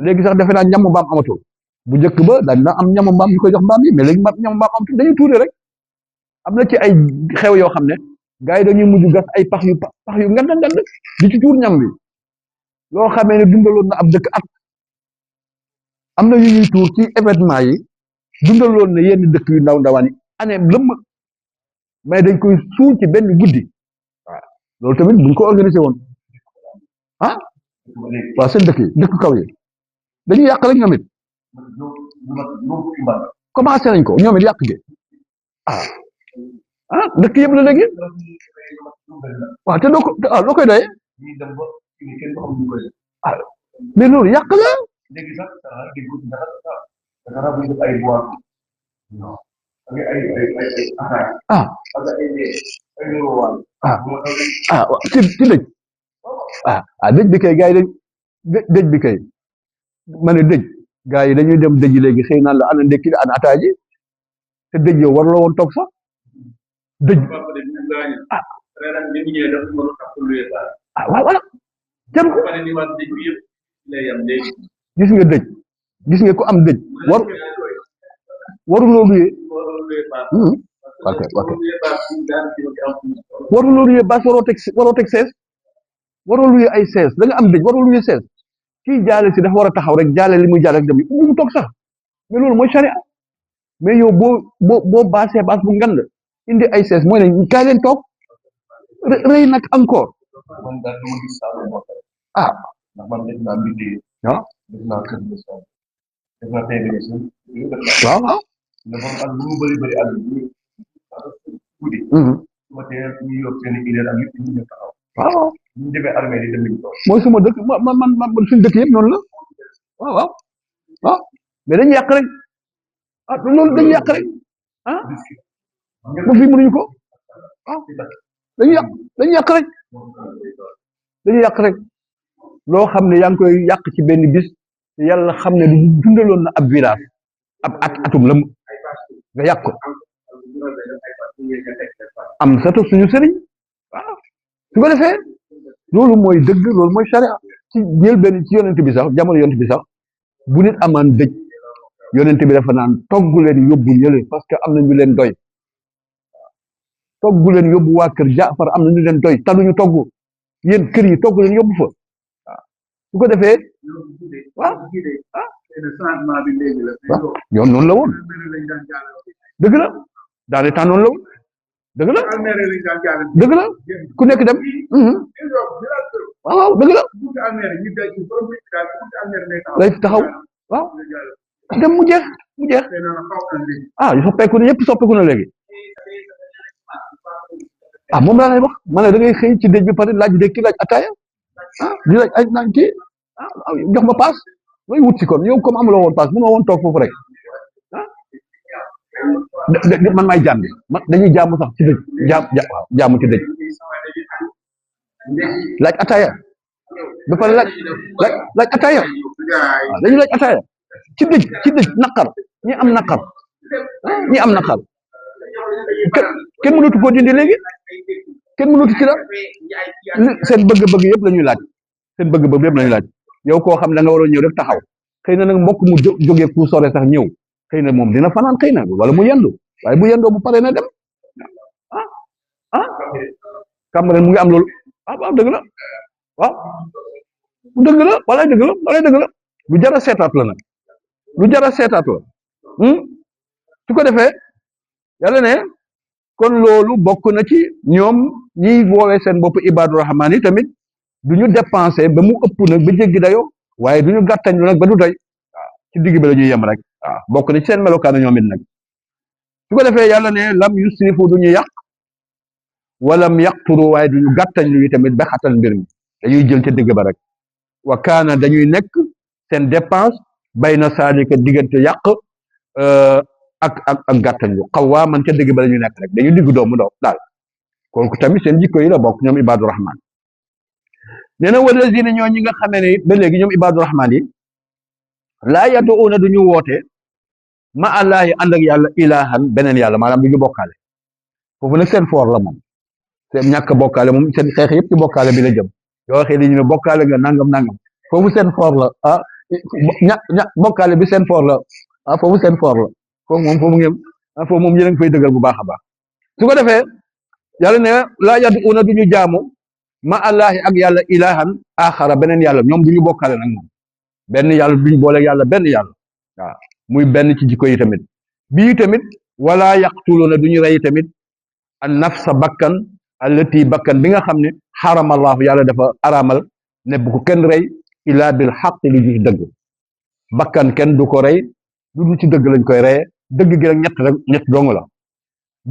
léegi sax defe naa ñamu mbaam amatul bu njëkk ba dañ na am ñamu mbaam ñu koy jox mbaam yi mais léegi ñamu mbaam amatul dañuy tuuri rek am na ci ay xew yoo xam ne gars yi dañuy mujj gas ay pax yu ngand di ci tuur ñam bi loo xamee ne dundaloon na ab dëkk at am na yu ñuy tuur ci événement yi dundaloon na yenn dëkk yu ndaw ndawaan yi année lëmm mais dañ koy suul ci benn guddi waaw loolu tamit buñ ko organisé woon waaw seen dëkk kaw yi dañuy yàq rek ñoom it commencé nañ ko ñoom it yàq gi ah dëkk yëpp la léegi waaw te doo ko loo koy doyee ah mais loolu yàq la léegi sax dara bu def ay bois ak ay ah ak ay nuruwaan ah ah ci dëj dëj bi kay gars yi dëj bi kay ma ne dëj gars yi dañuy dem dëj léegi xëy naan la ana ndekki ana ataaji te dëj yow waruloo woon toog sax dëj waaw voilà jaru ko gis nga dëj gis nga ku am dëj waruloo luyee ok waruloo luyee baas waroo teg sees waroo luyee ay sees da nga am dëj waroo luyee sees kii jaale si dafa war a taxaw rek jaale li muy jaale rek dem bu mu toog sax mais loolu mooy charia mais yow boo baasee baas bu ngand indi ay sees mooy ne kaay leen toog rëy nag encore ah ndax man def naa mbir waaw def naa kër gi def naa tey bi waaw waaw dafa am lu mu bëri àll bi guddi ma tee ñu yor seen i idée ak yëpp ñu ñëw taxaw waaw ñu demee armée yi dem nañu toog mooy suma dëkk man suñu dëkk yëpp noonu la waaw waaw waaw mais dañuy yàq rek loolu dañuy yàq rek ba fii mënuñu ko dañuy yàq rek dañuy yàq rek loo xam ne yaa ngi koy yàq ci benn bis te yàlla xam ne du dundaloon na ab village atum lëm nga yàq ko am sato suñu sëriñ waaw su ko defee loolu mooy dëgg loolu mooy charia ci jël benn ci yonent bi sax jamono yonent bi sax bu nit amaan dëj yonent bi dafa naan togg leen yóbbu ñële parce que am na ñu leen doy togg leen yóbbu waa kër Jaafar am na ñu leen doy taluñu togg yéen kër yi togg leen yóbbu fa waaw su ko defee waaw yoon noonu la woon dëgg la daane temps noonu la woon dëgg la dëgg la ku nekk dem waaw dëgg la lay taxaw waaw dem mu jeex soppeeku na ñëpp soppeeku na léegi moom laa lay wax ma ne da ngay xëy ci dëj bi pare laaj ndékki laaj ataaya di laaj ay naan kii jox ma paas looy wut si kon yow comme amuloo woon paas mënoo woon toog foofu rek man maay jaam bi dañuy jaamu sax ci dëj jaamu ci dëj laaj ataaya ba pare laaj ataaya dañuy laaj ataaya ci dëj naqar ñi am naqar kenn mënatu koo dindi léegi kenn mënatu ci la seen bëgg-bëgg yëpp la ñuy laaj seen bëgg-bëgg yëpp la ñuy laaj yow koo xam da nga waroon ñëw rek taxaw xëy na nag mbokk mu jógee fu sore sax ñëw xëy na moom dina fanaan xëy na wala mu yendu waaye bu yendoo bu paree na dem Cambérène mu ngi am loolu waaw dëgg la waaw dëgg la walaay dëgg la lu jar a seetaat la nag lu jar a seetaat la su ko defee yàlla ne kon loolu bokk na ci ñoom ñiy woowee seen bopp ibaadu rahmaan yi tamit du ñu dépensé ba mu ëpp nag ba jéggi dayoo waaye du ñu gàttañ lu nag ba du doy waaw ci digg bi la ñuy yem rek waaw bokk na ci seen melokaanu ñoom it nag su ko defee yàlla ne lam yusrifu du ñu yàq walam yaqturu waaye du ñu gàttañ lu tamit ba xatal mbir mi dañuy jël ca digg ba rek wa kaana dañuy nekk seen dépense bay na saalika diggante yàq ak gàttañ lu xawaaman ca digg ba la ñuy nekk rek dañuy digg doomu daal kooku tamit seen jikko yi la bokk ñoom ibaadu rahmaan nee na walazina ñoo ñi nga xamee ne ba léegi ñoom ibaadu rahmaan yi laa yaduuna du ñu woote ma allahi ànd ak yàlla ilahan beneen yàlla maanaam du ñu bokkaale foofu nag seen foor la moom seen ñàkk bokkaale moom seen xeex yëpp ci bokkaale bi la jëm yoo waxee li ñu ne bokkaale nga nangam foofu seen foor la bokkaale bi seen foor la foofu seen foor la foofu moom yéen a ngi fay dëggal bu baax a baax su ko defee yàlla ne laa yaduuna du ñu jaamu ma allahi ak yàlla ilahan axara beneen yàlla ñoom du ñu bokkaale nag moom benn yàlla duñ boole yàlla benn yàlla waaw muy benn ci jikko yi tamit bii tamit wala yaqtuluuna du ñu rey tamit an nafsa bakkan allati bakkan bi nga xam ne xarama allahu yàlla dafa araamal ne bu ko kenn rey illa bil xaq lu ci dëgg bakkan kenn du ko rey lu dul ci dëgg lañ koy reye dëgg gi rek ñett dong la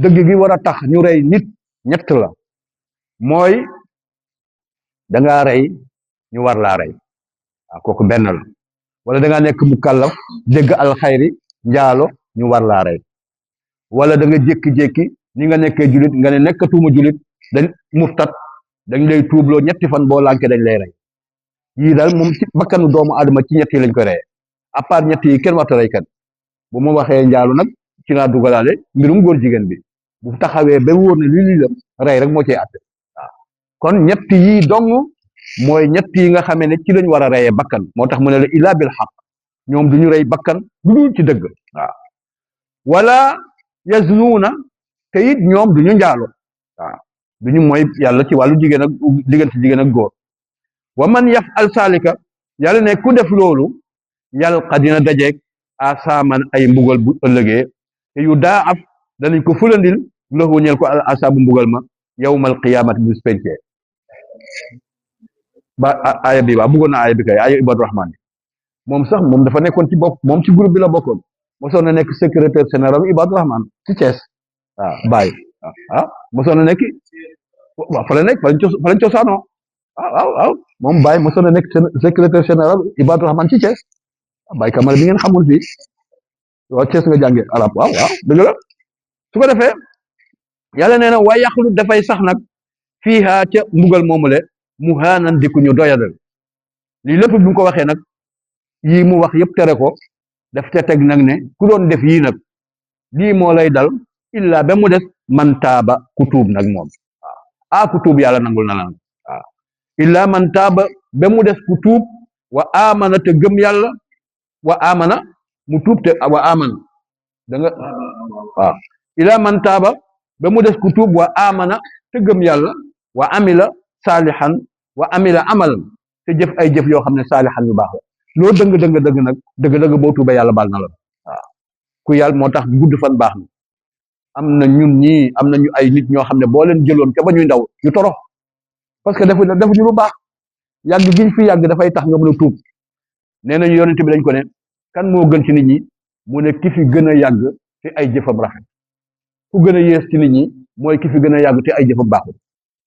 dëgg gi war a tax ñu rey nit ñett la mooy da ngaa rey ñu war laa rey waaw kooku benn la wala da ngaa nekk mu kàllaf dégg alxayri njaalo ñu war laa rey wala da nga jékki-jékki ni nga nekkee julit nga ne nekkatuma julit dañ murtat dañ lay tuubloo ñetti fan boo lànke dañ lay rey yii daal moom ci bakkanu doomu aadama ci ñett yi lañ koy reyee à part ñett yi kenn warta rey kan bu ma waxee njaalu nag ci laa dugalaale mbirum góor jigéen bi bu taxawee ba wóor ne lii la rey rek moo cay àtte waaw kon ñett yi dong mooy ñett yi nga xamee ne ci lañ war a reyee bakkan moo tax mu ne la illaa bil xaq ñoom du ñu rey bakkan lu dul ci dëgg waaw wala yaznuuna te it ñoom du ñu njaalo waaw du ñu mooy yàlla ci wàllu jigéen ak diggante jigéen ak góor wa man yaf'al saalika yàlla ne ku def loolu yalqa dina dajeeg asaaman ay mbugal bu ëllëgee te yu daa af danañ ko fulandil lahu ñeel ko al asaabu mbugal ma yawmal qiyaamati bis pencee ba aaya bi waa bëggoon na aaya bi kay aaya ibadu rahman moom sax moom dafa nekkoon ci bopp moom ci groupe bi la bokkoon mosoon na nekk secrétaire général ibadu rahman ci Thiès waaw Baye waaw mosoon na nekk waaw fa la nekk fa lañ cosaanoo waaw moom Baye mosoon na nekk secrétaire général ibadu rahman ci Thiès Baye Camara bi ngeen xamul fii waaw Thiès nga jàngee arab waaw dëgg la su ko defee yàlla nee na waaye yaxlu dafay sax nag fiiha ca mbugal moomule muhaanan di ku ñu doyadal lii lépp bi mu ko waxee nag yii mu wax yëpp tere ko daf ca teg nag ne ku doon def yii nag lii moo lay dal illa ba mu des man taaba ku tuub nag moom waaw ku tuub yàlla nangul na la nag waaw illa man taaba ba mu des ku tuub wa amana te gëm yàlla wa amana mu tuub te wa amana da nga waaw illa man taaba ba mu des ku tuub wa amana te gëm yàlla wa amila saalihan wa amila amalan te jëf ay jëf yoo xam ne saalihan yu baax la loo dëgg nag dëgg boo tuubee yàlla baal na la waaw ku yàlla moo tax gudd fan baax na am na ñun ñii am nañu ay nit ñoo xam ne boo leen jëloon ca ba ñuy ndaw ñu torox parce que defuñu lu baax yàgg giñ fi yàgg dafay tax nga mën a tuub nee nañu yonent bi dañ ko ne kan moo gën ci nit ñi mu ne ki fi gën a yàgg te ay jëfam rafet ku gën a yées ci nit ñi mooy ki fi gën a yàgg te ay jëfam baaxul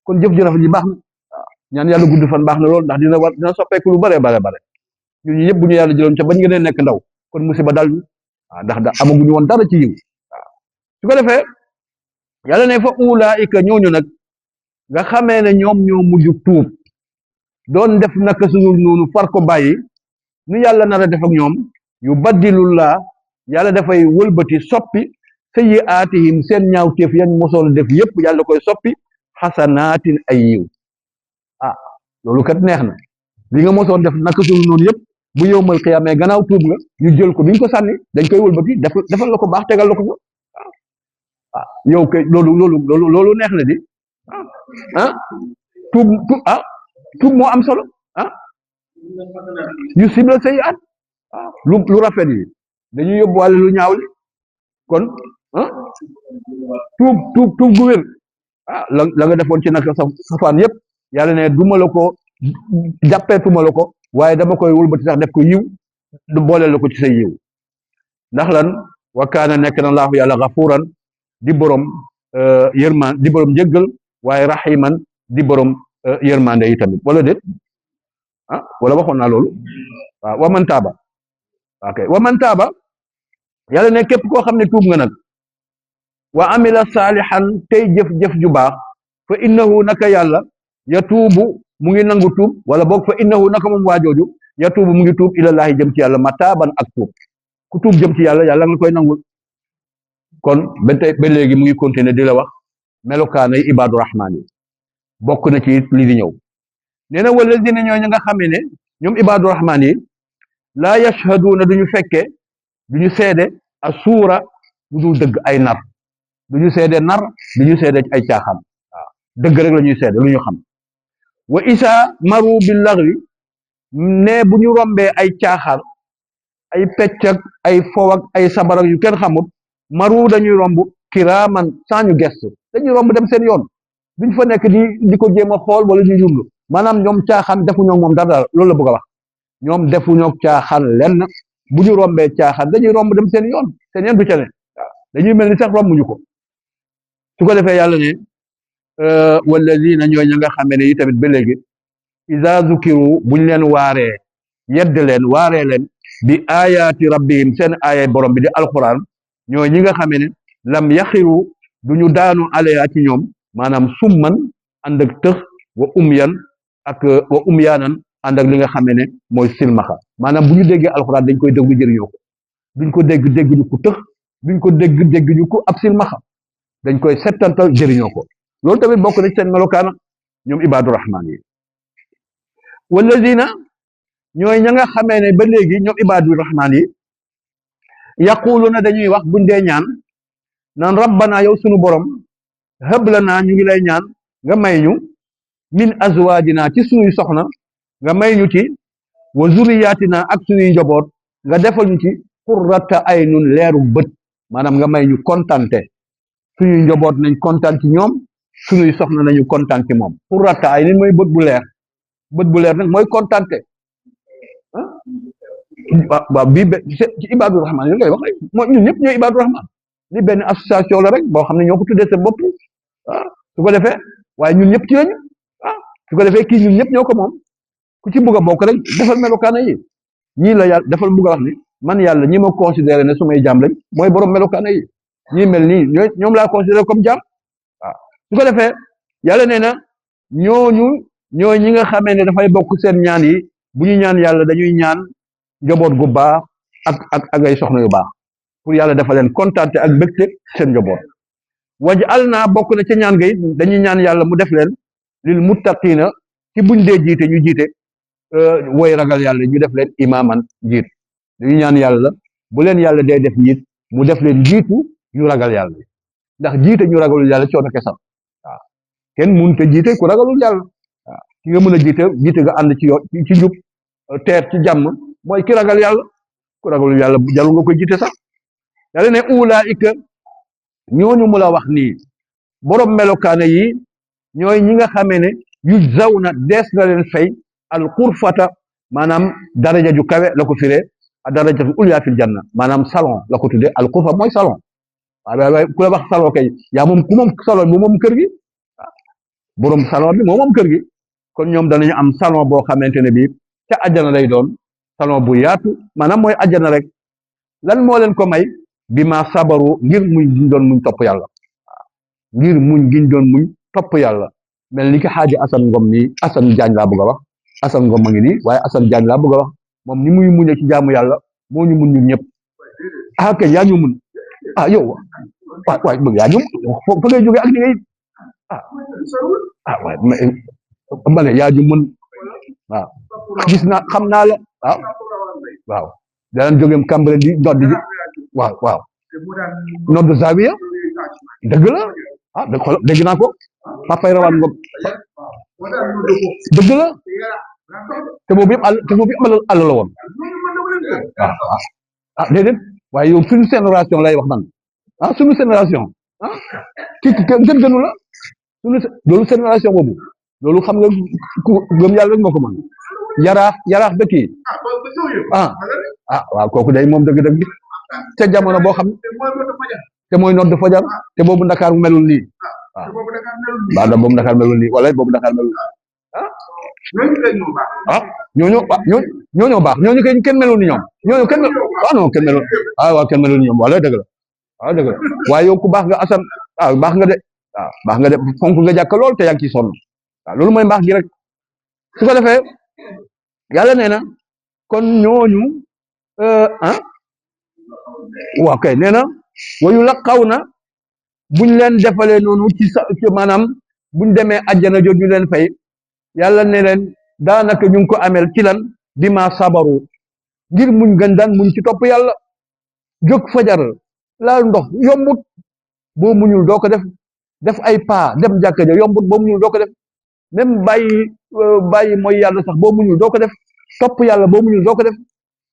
kon jëf ji rafet ji baax na waaw ñaan yàlla gudd fan baax na lool ndax dina soppeeku lu bare ñun ñi ñëpp bu ñu yàlla jëloon ca bañ gën a nekk ndaw kon musiba dal ñu waaw ndax amaguñu woon dara ci yiw waaw su ko defee yàlla ne fa ulaika ñooñu nag nga xamee ne ñoom ñoo mujj tuub doon def naka suñu noonu far ko bàyyi nu yàlla nar a def ak ñoom yu baddilullah yàlla dafay wëlbati soppi sayyi'aatihim seen ñaawteef yañ mosoon def yëpp yàlla koy soppi xasanaatin ay yiw loolu kat neex na li nga mosoon def naka suñu noonu yëpp bu yowmal qiyaamee gannaaw tuub nga ñu jël ko duñ ko sànni dañ koy wëlbati defal la ko baax tegal la ko fa yow kay loolu neex na di tuub moo am solo yu sibla sayyi'aat lu rafet yi dañuy yóbbuwaale lu ñaaw li kon tuub gu wér la nga defoon ci naka safaan yëpp yàlla ne duma la ko jàppeetuma la ko waaye dama koy wëlbati sax def ko yiw du boole la ko ci say yiw ndax lan wa kaana nekk na laahu yàlla gafuuran di borom yërmaan di borom jéggal waaye rahiman di borom yërmande yi tamit wala déet wala waxoon naa loolu waaw wa man taaba ok wa man taaba yàlla ne képp koo xam ne tuub nga nag wa amila saalihan tey jëf ju baax fa innahu naka yàlla yatuubu mu ngi nangu tuub wala boog fa innahu naka moom waajooju yatuubu mu ngi tuub ilallaahi jëm ci yàlla mataaban ak tuub ku tuub jëm ci yàlla yàlla nga koy nangul kon ba tey ba léegi mu ngi continuer di la wax melokaanay ibaadu rahmaan yi bokk na ci li di ñëw nee na wala dina ñooñu nga xamee ne ñoom ibaadu rahmaan yi laa yashhaduuna duñu fekke duñu seede a suura lu dul dëgg ay nar duñu seede nar duñu seede ay caaxaan waaw dëgg rek la ñuy seede lu ñu xam wa isa maru bi lagwi ne bu ñu rombee ay caaxaan ay pecc ak ay fow ak ay sabar ak yu kenn xamut maru dañuy romb kiraaman saa ñu gestu dañuy romb dem seen yoon duñ fa nekk di ko jéem a xool wala di jublu maanaam ñoom caaxaan defuñoo moom dara loolu la bëgg a wax ñoom defuñoo caaxaan lenn bu ñu rombee caaxaan dañuy romb dem seen yoon du ca ne waaw dañuy mel ni sax rombuñu ko su ko defee yàlla ne walladina ñooy ña nga xamee ne yi tamit ba léegi iza zukiru buñ leen waaree yedd leen waaree leen bi ayaati rabbihim seen aaya borom bi di alquran ñooy ñi nga xamee ne lam yaxiru duñu daanu alaya ci ñoom maanaam summan ànd ak tëx wa umyan ak wa umyaanan ànd ak li nga xamee ne mooy silmaxa maanaam bu ñu déggee alquran dañ koy déglu jëriñoo ko duñ ko dégg dégg ñu ko tëx duñ ko dégg dégg ñu ko ab silmaxa dañ koy settantal jëriñoo ko loolu tamit bokk na ci seen melokaana ñoom ibaadu rahmaan yi wallazina ñooy ña nga xamee ne ba léegi ñoom ibaadu rahmaan yi yaquluna dañuy wax buñ dee ñaan naan rabbana yow sunu borom hëb lanaa ñu ngi lay ñaan nga may ñu min azwaajina ci sunuy soxna nga may ñu ci wa zuriyaatina ak sunuy njaboot nga defal ñu ci qurrata aynun leeru bët maanaam nga may ñu kontante suñuy njaboot nañ kontaan ci ñoom suñuy soxna nañu kontaan ci moom qurrata aynin mooy bët bu leer nag mooy kontante waaw bii ci ibaadu rahmaan yi ngay wax mooy ñun ñëpp ñooy ibaadu rahmaan li benn association la rek boo xam ne ñoo ko tuddee seen bopp su ko defee waaye ñun ñëpp ci lañu su ko defee kii ñun ñëpp ñoo ko moom ku ci bugg a bokk rek defal melokaana yi ñii la yàlla defal bugg a wax ni man yàlla ñi ma considéré ne sumay jaam lañ mooy borom melokaana yi ñii mel nii ñoom laa considéré comme jaam waaw su ko defee yàlla nee na ñooy ñi nga xamee ne dafay bokk seen ñaan yi bu ñu ñaan yàlla dañuy ñaan njaboot gu baax ak ay soxna yu baax pour yàlla dafa leen kontaante ak mbégte seen njaboot waj'al naa bokk na ca ñaan gay dañuy ñaan yàlla mu def leen lil muttaqiina ci buñ dee jiite ñu jiite woy ragal yàlla ñu def leen imaaman njiit dañuy ñaan yàlla bu leen yàlla dee def njiit mu def leen jiitu ñu ragal yàlla ndax jiite ñu ragalul yàlla coono kesam waaw kenn mënut a jiite ku ragalul yàlla waaw ki nga mën a jiite nga ànd ci yoon ci njub teer ci jàmm mooy ki ragal yàlla ku ragalul yàlla jarul nga koy jiite sax yàlla ne ulaika ñooñu mu la wax nii borom melokaane yi ñooy ñi nga xamee ne yujzawna dees na leen fay al xurfata maanaam daraja ju kawe la ko firee a darajatu ulya fil janna maanaam salon la ko tuddee al xurfa mooy salon waaye ku la wax salon kay yaa moom ku moom salon bi moom kër gi borom salon bi moom kër gi kon ñoom danañu am salon boo xamante ne bii ca àjjana lay doon salon bu yaatu maanaam mooy àjjana rek lan moo leen ko may bi ma sabaru ngir muñ giñ doon muñ topp yàlla ngir muñ giñ doon muñ topp yàlla mel ni ki xaaji Assane Ngom nii Assane Diagne laa bëgg a wax Assane Ngom a ngi nii waaye Assane Diagne laa bëgg a wax moom ni muy muñee ci jaamu yàlla moo ñu mun ñun ñëpp kay yaa ñu mun yow waay bëgg yaa ñu fa ngay jógee ak ni ngay waay ma ne yaa ñu mun waaw gis naa xam naa la waaw danañ jógee Cambérène di noddi ji waaw noddu Zawiya dëgg la dégg naa ko papay rawaan Ngom dëgg la te boobu yëpp àll la woon déedéet waaye yow suñu génération lay wax man suñu génération kii gën gënu la loolu génération boobu loolu xam nga ku gëm yàlla rek moo ko mën yaraax dëkk yi waaw kooku day moom dëgg-dëgg ca jamono boo xam te mooy nodd fajar te boobu Ndakaar melul nii waaw da boobu Ndakaar melul nii wala boobu Ndakaar melul ñooñoo baax ñooñu kenn melul ni ñoom ñooñu kenn kenn melul waaw kenn melul ni ñoom wala dëgg la waaye yow ku baax nga Assane baax nga de baax nga de fonk nga jàkk lool te yaa ngi ciy sonn loolu mooy mbaax gi rek su ko defee yàlla nee na kon ñooñu waaw kay nee na wayu la xaw na buñ leen defalee noonu ci maanaam buñ demee àjjana jot ñu leen fay yàlla ne leen daanaka ñu ngi ko amel ci lan bi ma sabaru ngir muñ gën daan muñ ci topp yàlla jóg fajar laal ndox yombut boo muñul doo ko def ay pas dem jàkka ja yombut boo muñul doo ko def même bàyyi mooy yàlla sax boo muñul doo ko def topp yàlla boo muñul doo ko def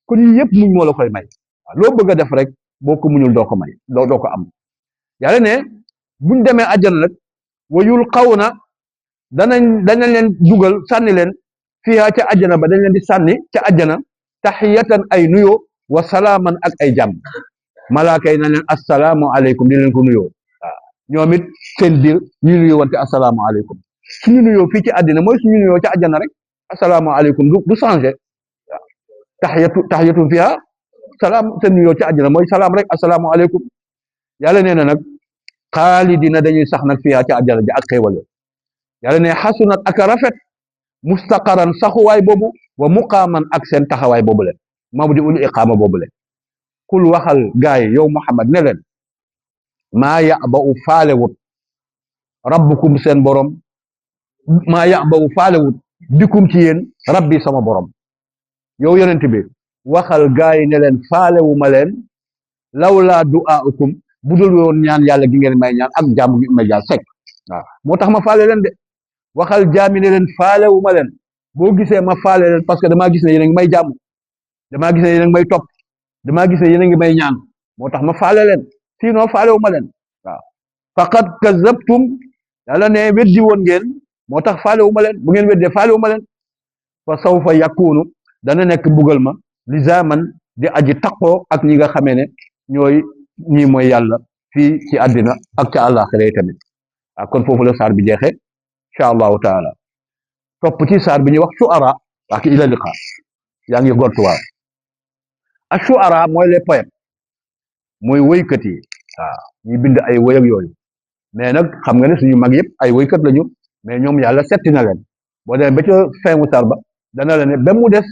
kon yii yëpp muñ moo la koy may loo bëgg a def rek boo ko muñul doo ko may doo ko am yàlla ne buñ demee àjjana nag wayul xaw na danañ leen dugal sànni leen fiha ca àjjana ba dañ leen di sànni ca àjjana taxiyatan ay nuyoo wa salaaman ak ay jàmm malaaka yi na leen assalaamu aleykum di leen ko nuyoo ñoom it seen biir ñu nuyoo wante asalaamaaleykum suñu nuyoo fii ci àddina mooy suñu nuyoo ci àjjana rek asalaamaaleykum du changé taxiyatu fiha salaam seen nuyoo ci àjjana mooy salaam rek asalaamaaleykum yàlla nee na nag xaalidina dañuy sax nag fiha ci àjjana ji ak xéewal yàlla ne xasunat ak rafet mustaqaran saxuwaay boobu wa muqaaman ak seen taxawaay boobu leen mabdi ul iqaama boobu leen kul waxal gaay yow Muhammad ne leen maa ya'ba'u faalewut rabbukum seen borom maa ya'ba'u faalewut bikum ci yéen rabbi sama borom yow yonent bi waxal gaay ne leen faalewu ma leen lawlaa du'aa'ukum bu dul woon ñaan yàlla gi ngeen may ñaan ak jàmm gi may jaar sek waaw moo tax ma faale leen de waxal jaami ne leen faalewu ma leen boo gisee ma faale leen parce que damaa gis ne yéen a ngi may jàmm damaa gis ne yéen a ngi may topp damaa gis ne yéen a ngi may ñaan moo tax ma faale leen sinon faalewu ma leen waaw faqad kazabtum yàlla ne weddi woon ngeen moo tax faalewu ma leen bu ngeen weddee faalewu ma leen fa sawfa yakunu dana nekk mbugal ma lizaman di aji taqoo ak ñi nga xamee ne ñooy ñii mooy yàlla fii ci àddina ak ca àllaaxira yi tamit waaw kon foofu la saar bi jeexee incha allahu taala topp ci saar bi ñuy wax shu'ara ak ila liqa yaa ngi gontuwaar ak shu'ara mooy les poètes mooy woykat yi waaw ñuy bind ay woy ak yooyu mais nag xam nga ne suñu mag yëpp ay woykat lañu mais ñoom yàlla setti na leen boo demee ba ca fin wu saar ba dana la ne ba mu des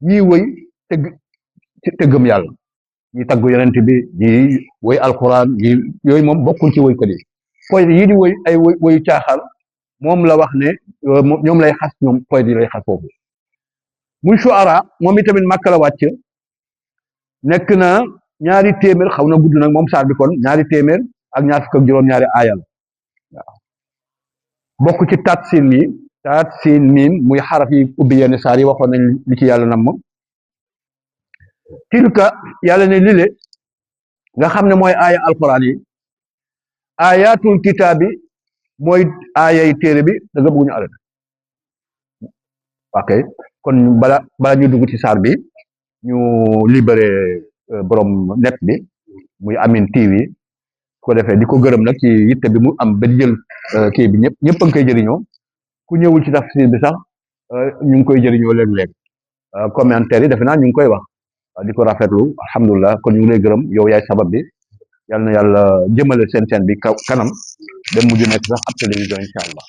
ñiy woy te gëm yàlla ñi tagg yonent bi ñi woy alquran ñi yooyu moom bokkul ci woykat yi poète yi di woy ay woyu caaxaan moom la wax ne ñoom lay xas ñoom poète yi lay xas foofu muy shu'ara moom itamit Makka la wàcc nekk na ñaari téeméer xaw na gudd nag moom saar bi kon ñaari téeméer ak ñaar fukk ak juróom-ñaari aayal waaw bokk ci taat siin miim muy xaraf yi ubbi yenn saar yi waxoon nañ li ci yàlla namm tilka yàlla ne lile nga xam ne mooy aaya alquran yi ayatul kitaabi mooy aayay téere bi da nga bëgg ñu arrêté ok kon bala ñu dugg ci saar bi ñu libéré borom net bi muy Amine TV ko defee di ko gërëm nag ci yitte bi mu am ba jël kii bi ñëpp a ngi koy jëriñoo ku ñëwul ci tafsir bi sax ñu ngi koy jëriñoo léeg-léeg commentaire yi defe naa ñu ngi koy wax di ko rafetlu alhamdulilah kon ñu ngi lay gërëm yow yaay sabab bi yal na yàlla jëmale seen bi kanam dem mujj nekk sax ab télévision incha allah